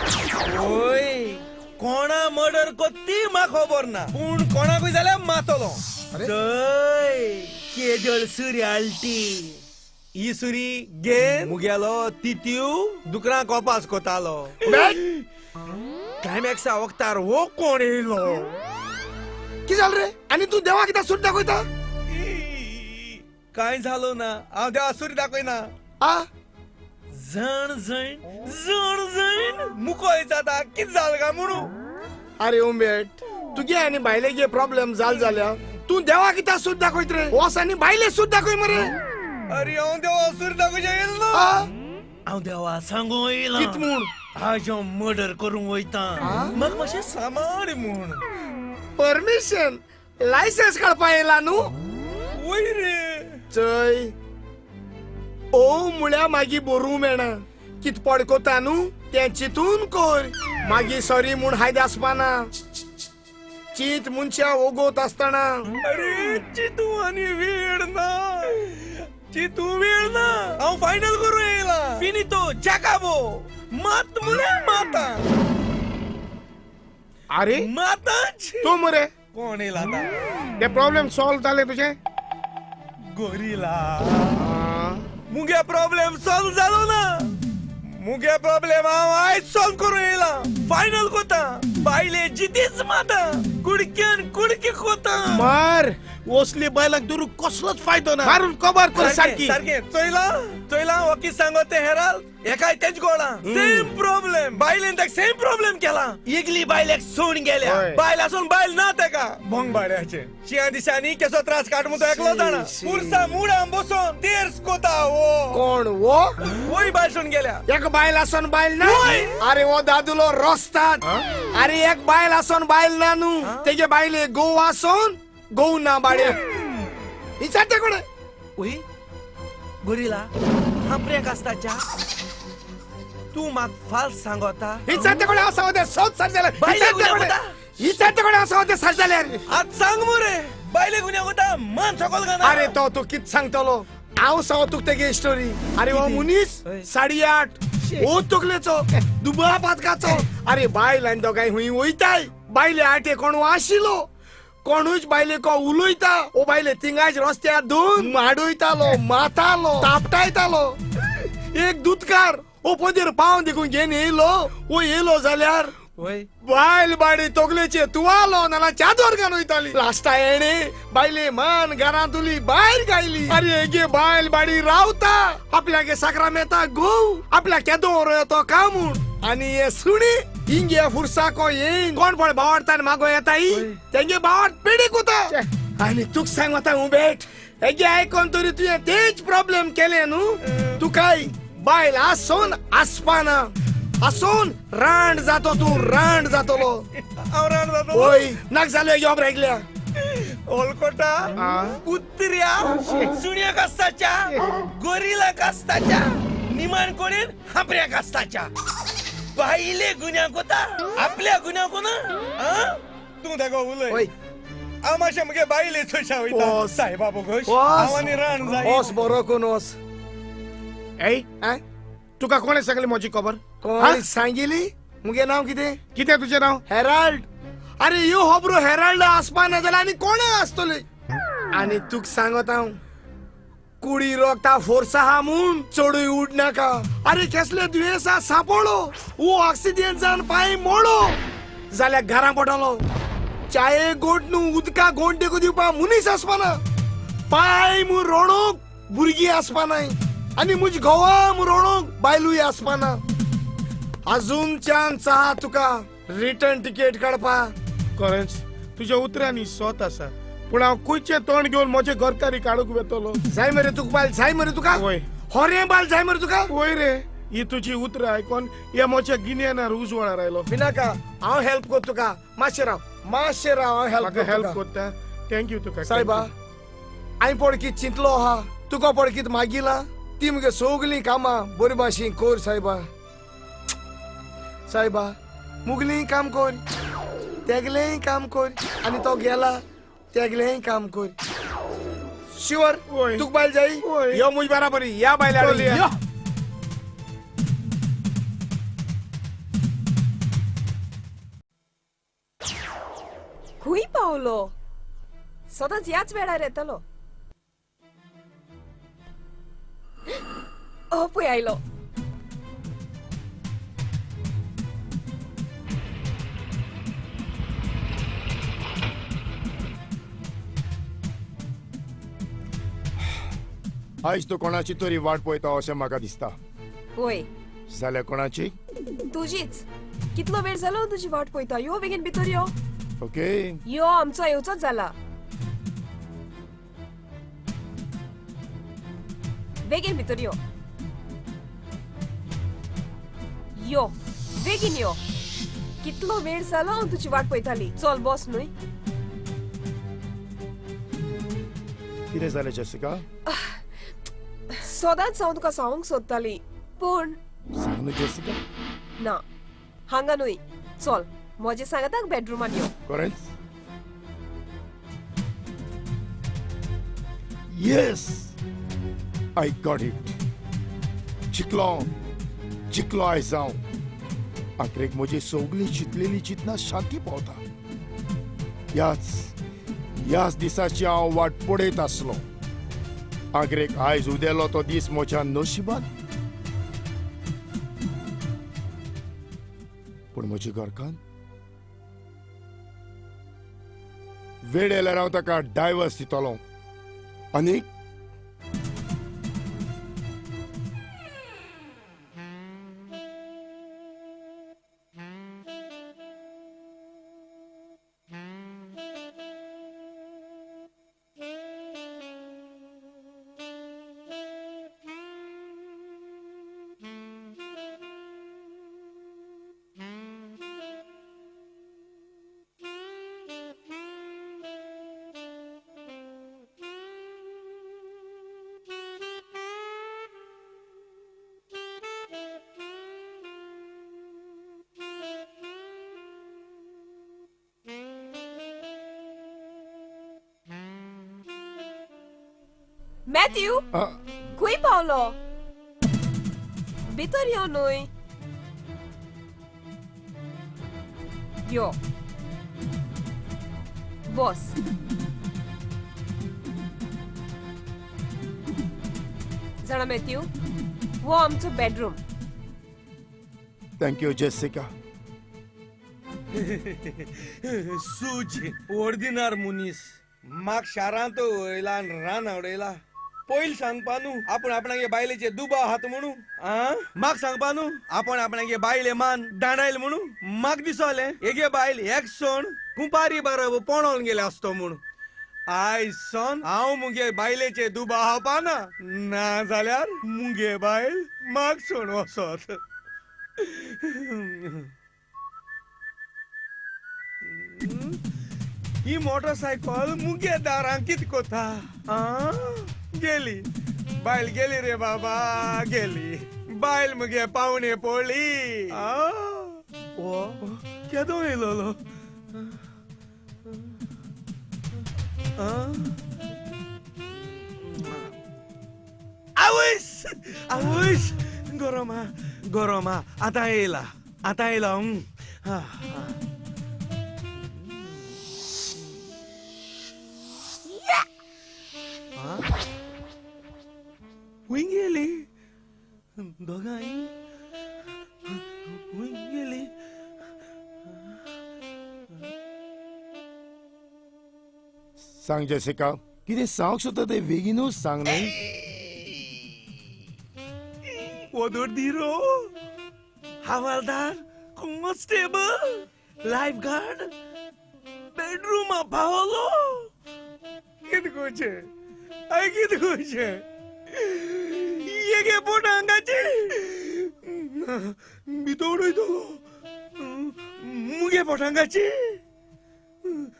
B: ओय, कोणा मर्डर कोत्ती म्हाका खबर ना, पूण कोणाकूय जाल्यार मातलो. चय केजळ सुरी आलटी, ही सुरी घेन मुगेलो तित्यू दुकरां कोपास कोतालो. क्लायमॅक्सा वखतार हो कोण येयलो?
D: कितें जालें रे? आनी तूं देवा कित्याक सुरी दाखयता?
B: कांय जालो ना, हांव देवा सुरी दाखयना. जण जण जण जण मुकोय जाता, कितें जालें काय म्हणून.
D: अरे उमेट, तुगे आनी बायलेगे प्रॉब्लेम जाल जाल्या तूं देवा कित्याक सूद दाखयत रे? वोस आनी बायले सूद दाखय मरे.
B: अरे हांव देवा सूद दाखोवचें येयलो ना, हांव देवा सांगूंक येयलां.
D: कित म्हूण?
B: आज हांव मर्डर करूंक वयता, म्हाका मातशें सांबाळ म्हूण.
D: परमिशन लायसन्स काडपा येयला न्हू?
B: वय रे.
D: चय, ओ म्हळ्यार मागीर बरोवंक मेळना, कित पडकोता न्हू तें चिंतून कर, मागीर सॉरी म्हूण हायद आसपाना. चीत मनशा ओगोत आसतना.
B: अरे चितू आनी वेळ ना, चितू वेळ ना. हांव फायनल करूं येयला, फिनितो जाकाबो. मात म्हळ्यार माता.
C: अरे
B: माताच
C: तूं मरे
B: कोण येयला आतां?
C: ते प्रॉब्लेम सॉल्व जाले तुजें?
B: गोरिला, मुगे प्रॉब्लेम सॉल्व जालो ना. मुगे प्रॉब्लेम हांव आयज सॉल्व करूं येयला, फायनल कोता. बायले जितीच माता, कुडक्यान कुडकी कोता.
C: मार ओसले बायलांक धरून कसलोच फायदो ना, मारून कबर कर सारकी.
B: सारकें चोयलां चोयलां वकील सांगो तें हेराल एकाय तेच गोळा. सेम प्रॉब्लेम बायलेन ताका सेम प्रॉब्लेम केला. एकली बायलेक सोडून गेल्या, बायल आसून बायल ना ताका भोंग बाड्याचें. शिंया दिसांनी केसो त्रास काड म्हूण तो एकलो जाणा. पुरसा मुडान बसोन तेर्स कोता. वो
D: कोण? वो
B: वय बायल सोडून गेल्या.
D: एक बायल आसून बायल ना? अरे वो दादुलो रोस्तात. अरे एक बायल आसून बायल ना न्हू, तेगे बायले गोव आसून गोव ना बाड्या. विचारते कोण?
B: वय गोरिला, हा प्रेक आसताच्या. तूं म्हाका फाल्स सांगता.
D: विचारते कोण हांव सांगता सोद सर जाल्यार. विचारते कोण हांव सांगता सर जाल्यार.
B: आज सांग मुरे बायले गुन्यांव कोता मान सकल घालना.
D: अरे तो तूं कित सांगतलो? हांव सांग तुका तेगे स्टोरी. अरे हो मनीस 8.5 ओ तकलेचो दुबळा पातकाचो. अरे बायल आनी दोगांय हुंय वयताय. बायले आटे कोण आशिल्लो कोणूच बायले को उलयता. ओ बायले तिंगाच रस्त्यार दोन माडयतालो मातालो तापटायतालो. एक दुदकार ओ पदर पाव देखून घेवन येयलो. ओ येयलो जाल्यार बायल बाडी तकलेचे तुवालो नाल्यार चादर घालून वयताली. लास्टा येणे बायले मान घरांतुली भायर गायली. अरे हेगे बायल बाडी रावता आपल्यागे साकरामेता घोव आपल्या केदो येतो का म्हूण. आनी हे सुणी इंगे फुरसाको येन कोण पण बावडता मागो येता तेंगे बावड पेडीक वता. आनी तुका सांग वता उबेट हेगे आयकोन तरी तुवें तेच प्रॉब्लेम केले न्हू. तुकाय बायल आसोन आसपाना आसून रांड जातो तूं रांड जातलो.
B: हांव रांड जातलो?
D: वय नाक जालो हेगे खबर आयकल्या.
B: ओलकोटा कुत्र्या सुण्या कास्ताच्या गोरिला कास्ताच्या निमाण कोणेन हांपऱ्या कास्ताच्या बायले गुन्यांव कोता आपल्या गुन्यांव कोना. तूं तेका उलय. हांव मातशें मुगे बायले चोयशा वयता. सायबा बोगोश हांव आनी रांड जाय.
D: ओस बरो कोन ओस.
C: ए तुका कोणें सांगली म्हजी खबर?
D: कोण सांगिली? मुगे नांव कितें?
C: कितें तुजें नांव?
D: हेराल्ड. अरे ह्यो खबरो हेराल्ड आसपा ना जाल्यार आनी कोणा आसतली? आनी तुका सांगत हांव कुडी रोगता फोर्स आहा म्हूण चडूय उडनाका. अरे केसले दुयेंसा सांपडलो वो ऑक्सिजन जावन पांय मोडो जाल्यार घरा पडलो. चाये गोट न्हू उदका गोंट देखून दिवपा मनीस आसपाना. पांय म्हूण रोडूंक भुरगीं आसपानाय आनी म्हज घोवा म्हूण रोडूंक बायलूय आसपाना. अजून चान्स आहा तुका रिटर्न तिकेट काडपा.
C: खरेंच तुज्या उतरांनी सोत आसा पूण हांव खंयचें तोंड घेवन म्हजे घरकारी काडूंक वेतलो?
D: जाय मरे तुका बायल? जाय मरे तुका?
C: वय
D: होरें बायल जाय मरे तुका?
C: वय रे ही तुजी उतरां आयकोन ह्या म्हज्या गिन्यानार उजवाडार आयलो.
D: भिनाका हांव हेल्प कर तुका. मातशें राव मातशें राव हांव हेल्प
C: हेल्प करता. Thank you तुका
D: सायबा. हांवें पडकीत चिंतलो आहा तुका पडकीत मागिला ती मुगे सगळीं कामां बरी भाशेन कर सायबा. सायबा मुगलीं काम कर तेगलेंय काम कर आनी तो गेला तेगलेंय काम कर. शुअर तुका बायल जाय? यो मुज बराबरी या बायला यो.
H: खूंय पावलो? सदांच ह्याच वेळार येतलो. हो पळय आयलो.
G: आयज तूं कोणाची तरी वाट पळयता अशें म्हाका दिसता.
H: वय
G: जाल्यार कोणाची?
H: तुजीच. कितलो वेळ जालो तुजी वाट पळयता. यो बेगीन भितर यो.
G: ओके
H: यो आमचो येवचोच जाला. बेगीन भितर यो. यो बेगीन यो. कितलो वेळ जालो हांव तुजी वाट पळयताली. चल बस न्हय.
G: कितें जालें जेसिका?
H: सदांच हांव तुका सांगूंक सोदताली पूण.
G: सांग न्हू जेसिका.
H: ना हांगा न्हय. चल म्हजे सांगाताक बेडरुमान यो.
G: खरेंच? Yes I got it. जिखलो जिखलो आयज हांव. आखरेक म्हजी सगळी चिंतलेली चिंतना शांती पावता. ह्याच ह्याच दिसाची हांव वाट पळयत आसलो. आखरेक आयज उदेलो तो दीस म्हज्या नशिबान. पूण म्हजी घरकान्न वेळ येयल्यार हांव ताका डायवर्स दितलो आनी
H: मॅथ्यू, खंय पावलो? भितर यो न्हय. यो बस. जाणा मॅथ्यू, हो आमचो bedroom.
G: Thank you Jessica.
B: सूज ओर्दिनार मुनीस म्हाक शारांत वयला आनी रान उडयला. पयल सांगपा न्हू आपूण आपणागे बायलेचे दुबाव आहात म्हणू. म्हाक सांगपा न्हू आपूण आपणागे बायले मान दांडायल म्हणू. म्हाक दिसोलें एगे बायल एक सोण कुंपारी बरोबर पोणोन गेले आसतो म्हूण. आयज सोन हांव मुगे बायलेचे दुबाव हावपाना, ना जाल्यार मुगे बायल म्हाक सोण वचत. ही मोटरसायकल मुगे दारां कित कोता. गेली बायल, गेली रे बाबा, गेली बायल मुगे पावणे पडली. ओ केदो येयलोलो. आवयस आवयस, गरम आ गरम आ, आतां येयला आतां येयला. खंय गेली दोगांय? खंय गेली?
G: सांग जेसिका, कितें सांगूंक सोदता तें बेगीनूच सांग न्हय.
B: ओदोर हवालदार, कॉन्स्टेबल, लायफ गार्ड, बेडरूमा पावलो. कितें करचें? हांवें कितें करचें? एगे पोट हांगाचे भितर उडयतलो मुगे पोटांगाची.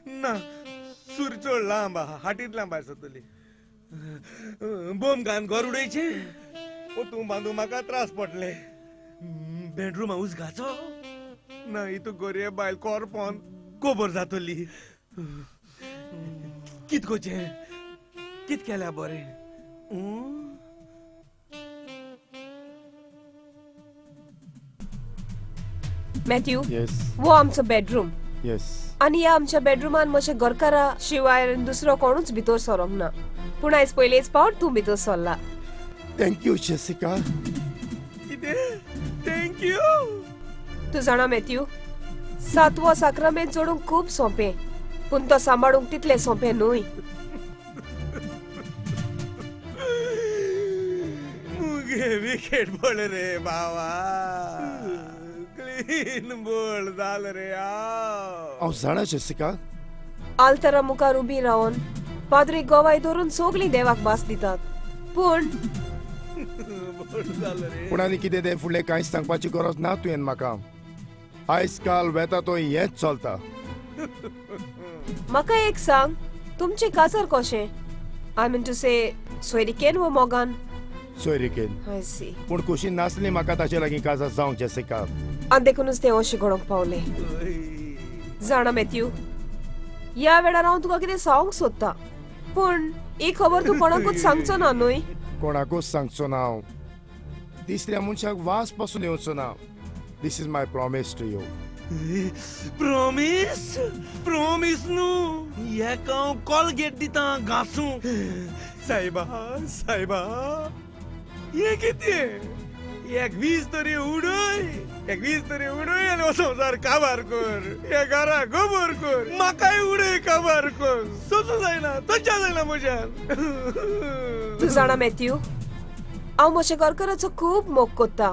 B: ना सूर चड लांब आहा, हाटीत लांब आसतली. बोम घान घर उडयचें, पोतूं बांदू म्हाका त्रास पडले. बेडरूमा उजगाचो ना, हितू गोरये बायल कोरपोन गोबर जातली. कित करचें? कित केल्या बरें?
H: मॅथ्यू, हो आमचो बेडरूम. आनी ह्या आमच्या बेडरूमान म्हज्या घरकारा शिवाय दुसरो कोणूच भितर सरोंक ना. पूण आयज पयलेच पावट तूं भितर सरला.
G: Thank you Jessica.
B: कितें thank you?
H: तूं जाणा मॅथ्यू, सातवो साक्रामेंत जोडूंक खूब सोंपें, पूण तो सांबाळूंक तितलें सोंपें न्हय.
B: मुगे विकेट पडले रे बाबा, क्लीन बोल जाल रे.
G: हांव जाणा जेसिका.
H: आल्तरा मुखार उबी रावन पाद्री गोवाय धरून सगळीं देवाक भास दितात, पूण
G: पूण आनी कितें तें फुडलें कांयच सांगपाची गरज ना तुवें म्हाका. आयज काल वेता तो हेंच चलता.
H: म्हाका एक सांग, तुमचें काजार कशें? I mean to से सोयरिकेन वो मोगान?
G: सोयरिकेन. पूण खोशी नासली म्हाका ताचे लागीं काजार जावंक जेसिका.
H: आनी देखूनच तें अशें घडोवंक पावलें. जाणा मॅथ्यू, ह्या वेळार हांव तुका कितें सांगूंक सोदतां, पूण ही खबर तूं कोणाकूच सांगचो ना न्हय?
G: कोणाकूच सांगचो ना हांव. तिसऱ्या मनशाक वास पासून येवचो ना. This is my promise to you.
B: Promise? Promise न्हू, हेका हांव कॉलगेट दितां घासूं. सायबा सायबा, हें कितें? एक वीज तरी उडय, एक वीज तरी उडय आनी हो संवसार काबार कर, हे घरा गोबर कर, म्हाकाय उडय काबार कर. सोसूं जायना, तोच्या जायना म्हज्यान.
H: तूं जाणा मॅथ्यू, हांव म्हज्या घरकाराचो खूब मोग कोत्ता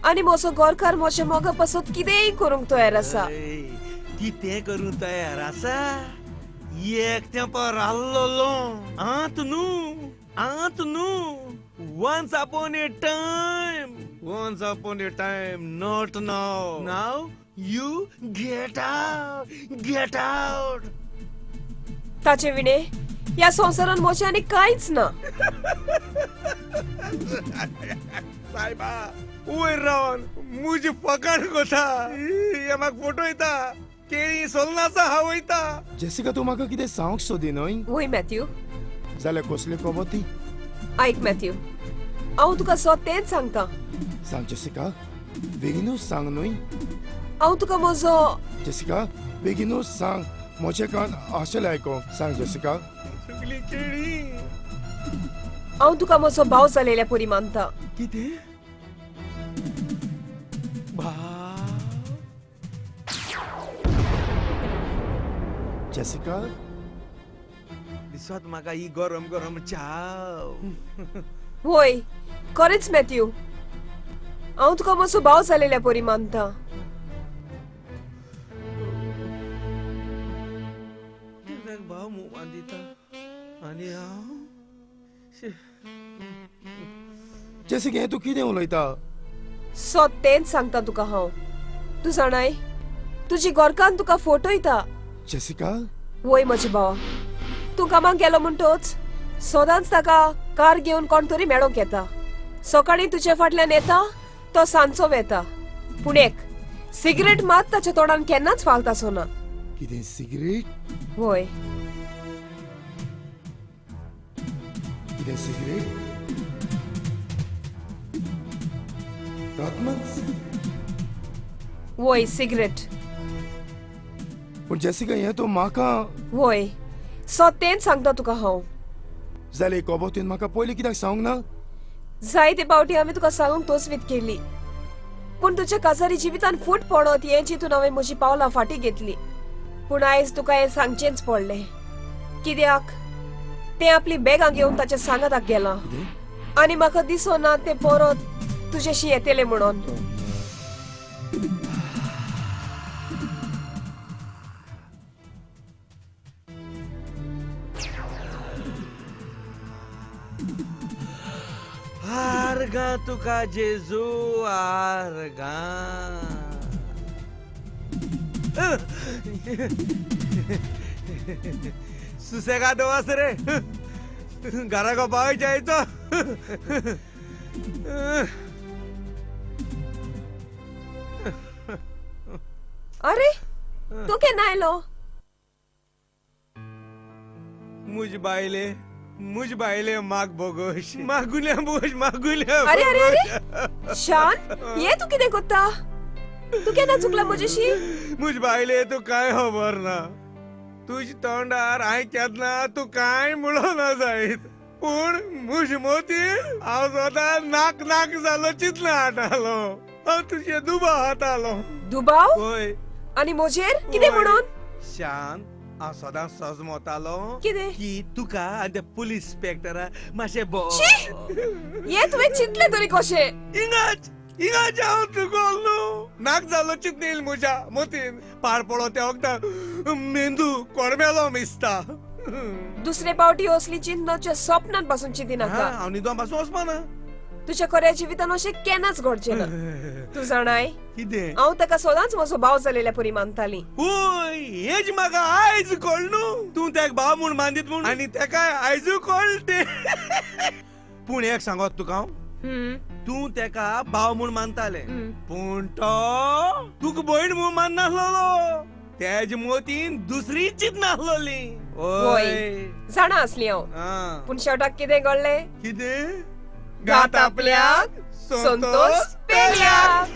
H: आनी म्हजो घरकार म्हज्या मोगा पासत कितेंय करूंक तयार आसा.
B: कितें करूंक तयार आसा? एक तेंपार आहलोलो आत न्हू, आत न्हू. Once upon a time, once upon a time, not now. Now you get out, get out.
H: ताचे विणे ह्या संवसारान म्हजें आनी कांयच ना.
B: सायबा, वयर रावन म्हजी फकाण कोता, हे म्हाका फोटो येता, केळी सोलनाचा हांव वयता.
G: जेसिका, तूं म्हाका कितें सांगूंक सोदी न्हय?
H: वय मॅथ्यू.
G: जाल्यार कसली खबर ती?
H: आयक मॅथ्यू, हांव तुका सत तेंच सांगता.
G: सांग जेसिका, बेगीनूच सांग न्हय.
H: हांव तुका म्हजो
G: जेसिका बेगीनूच सांग, म्हजे कान आशेले आयकोंक. सांग जेसिका.
B: सगळी केळी.
H: हांव तुका म्हजो भाव जालेल्या परी मानता.
B: कितें
G: जेसिका?
B: दिसत म्हाका ही गरम गरम चाव.
H: वय खरेंच मॅथ्यू, हांव तुका म्हजो भाव जालेल्या परी मानता.
B: भाव मुवान दिता आनी हांव
G: जेसिका, हें तूं कितें उलयता?
H: सत तेंच सांगता तुका हांव. तूं जाणाय, तुजी घरकान्न तुका फोटोयता.
G: जेसिका?
H: वय म्हजे भावा, तूं कामाक गेलो म्हणटोच सदांच ताका कार घेवन कोण तरी मेळोंक येता. सकाळीं तुजे फाटल्यान येता तो, सांजचो वेता. पूण एक सिगरेट मात ताच्या तोंडान केन्नाच फालत आसना.
G: कितें सिगरेट?
H: वय.
G: कितें सिगरेट? रातमच?
H: वय सिगरेट.
G: पूण जेसिका, हें तूं म्हाका?
H: वय सत तेंच सांगता तुका हांव.
G: जालें खबर तुवें म्हाका पयलीं कित्याक सांगूंक ना?
H: जायते पावटी हांवें तुका सांगूंक तोसवीत केली, पूण तुज्या काजारी जिवितान फूट पडत हें चिंतून हांवें म्हजी पावलां फाटीं घेतली. पूण आयज तुका हें सांगचेंच पडलें, कित्याक तें आपली बॅगां घेवन ताच्या सांगाताक गेलां आनी म्हाका दिसना तें परत तुजेशी येतलें म्हणून.
B: आर्गां तुका जेजू, आर्गां. सुसेगाद वच रे, घरा पावय जायचो.
H: अरे तूं केन्ना आयलो?
B: मुज बायले, मुज बायले माग बोगोश मागुल्या, बोगोश मागुल्या.
H: अरे अरे अरे शान, ये तूं कितें कोत्ता? तूं केन्ना चुकला म्हजेशी?
B: मुज बायले तूं कांय खबर ना. तुज तोंडार हांवें केन्ना तूं कांय म्हणो ना जायत, पूण मुज मोती हांव स्वता नाक नाक जालो चिंतला हाटालो. हांव तुजे दुबाव हातालो.
H: दुबाव?
B: वय.
H: आनी म्हजेर कितें म्हणून?
B: शान, हांव सदांच सजमतालो
H: कितें
B: की तुका आनी त्या पुलीस इन्स्पेक्टरा मातशें
H: हें तुवें चिंतलें तरी कशें?
B: हिंगाच हिंगाच हांव चुकोल न्हू. नाक जालो चिंतनेल म्हज्या मतीन पाड पडो त्या वखदान मेंदू कोडमेलो मिसता.
H: दुसरे पावटी असली चिंतनाच्या सपनान पासून चिंतिनाका.
B: हांव न्हिदोन पासून वचपाना.
H: तुज्या खऱ्या जिवितान अशें केन्नाच घडचें ना. तूं जाणाय
B: कितें?
H: हांव ताका सदांच म्हजो भाव जालेल्या परी मानताली.
B: वय, हेच म्हाका आयज कळ्ळें न्हू. तूं तेका भाव म्हूण मानदीत म्हूण आनी तेकाय आयजूय कळ्ळें तें. पूण एक सांगत तुका हांव, तूं तेका भाव म्हूण मानतालें, पूण तो तुका भयण म्हूण माननासलो. तेज मोतीन दुसरी चिंतनासलोली.
H: वय जाणा आसली हांव, पूण शेवटाक कितें घडलें?
B: कितें?
H: घात आपल्याक संतोष पेल्याक.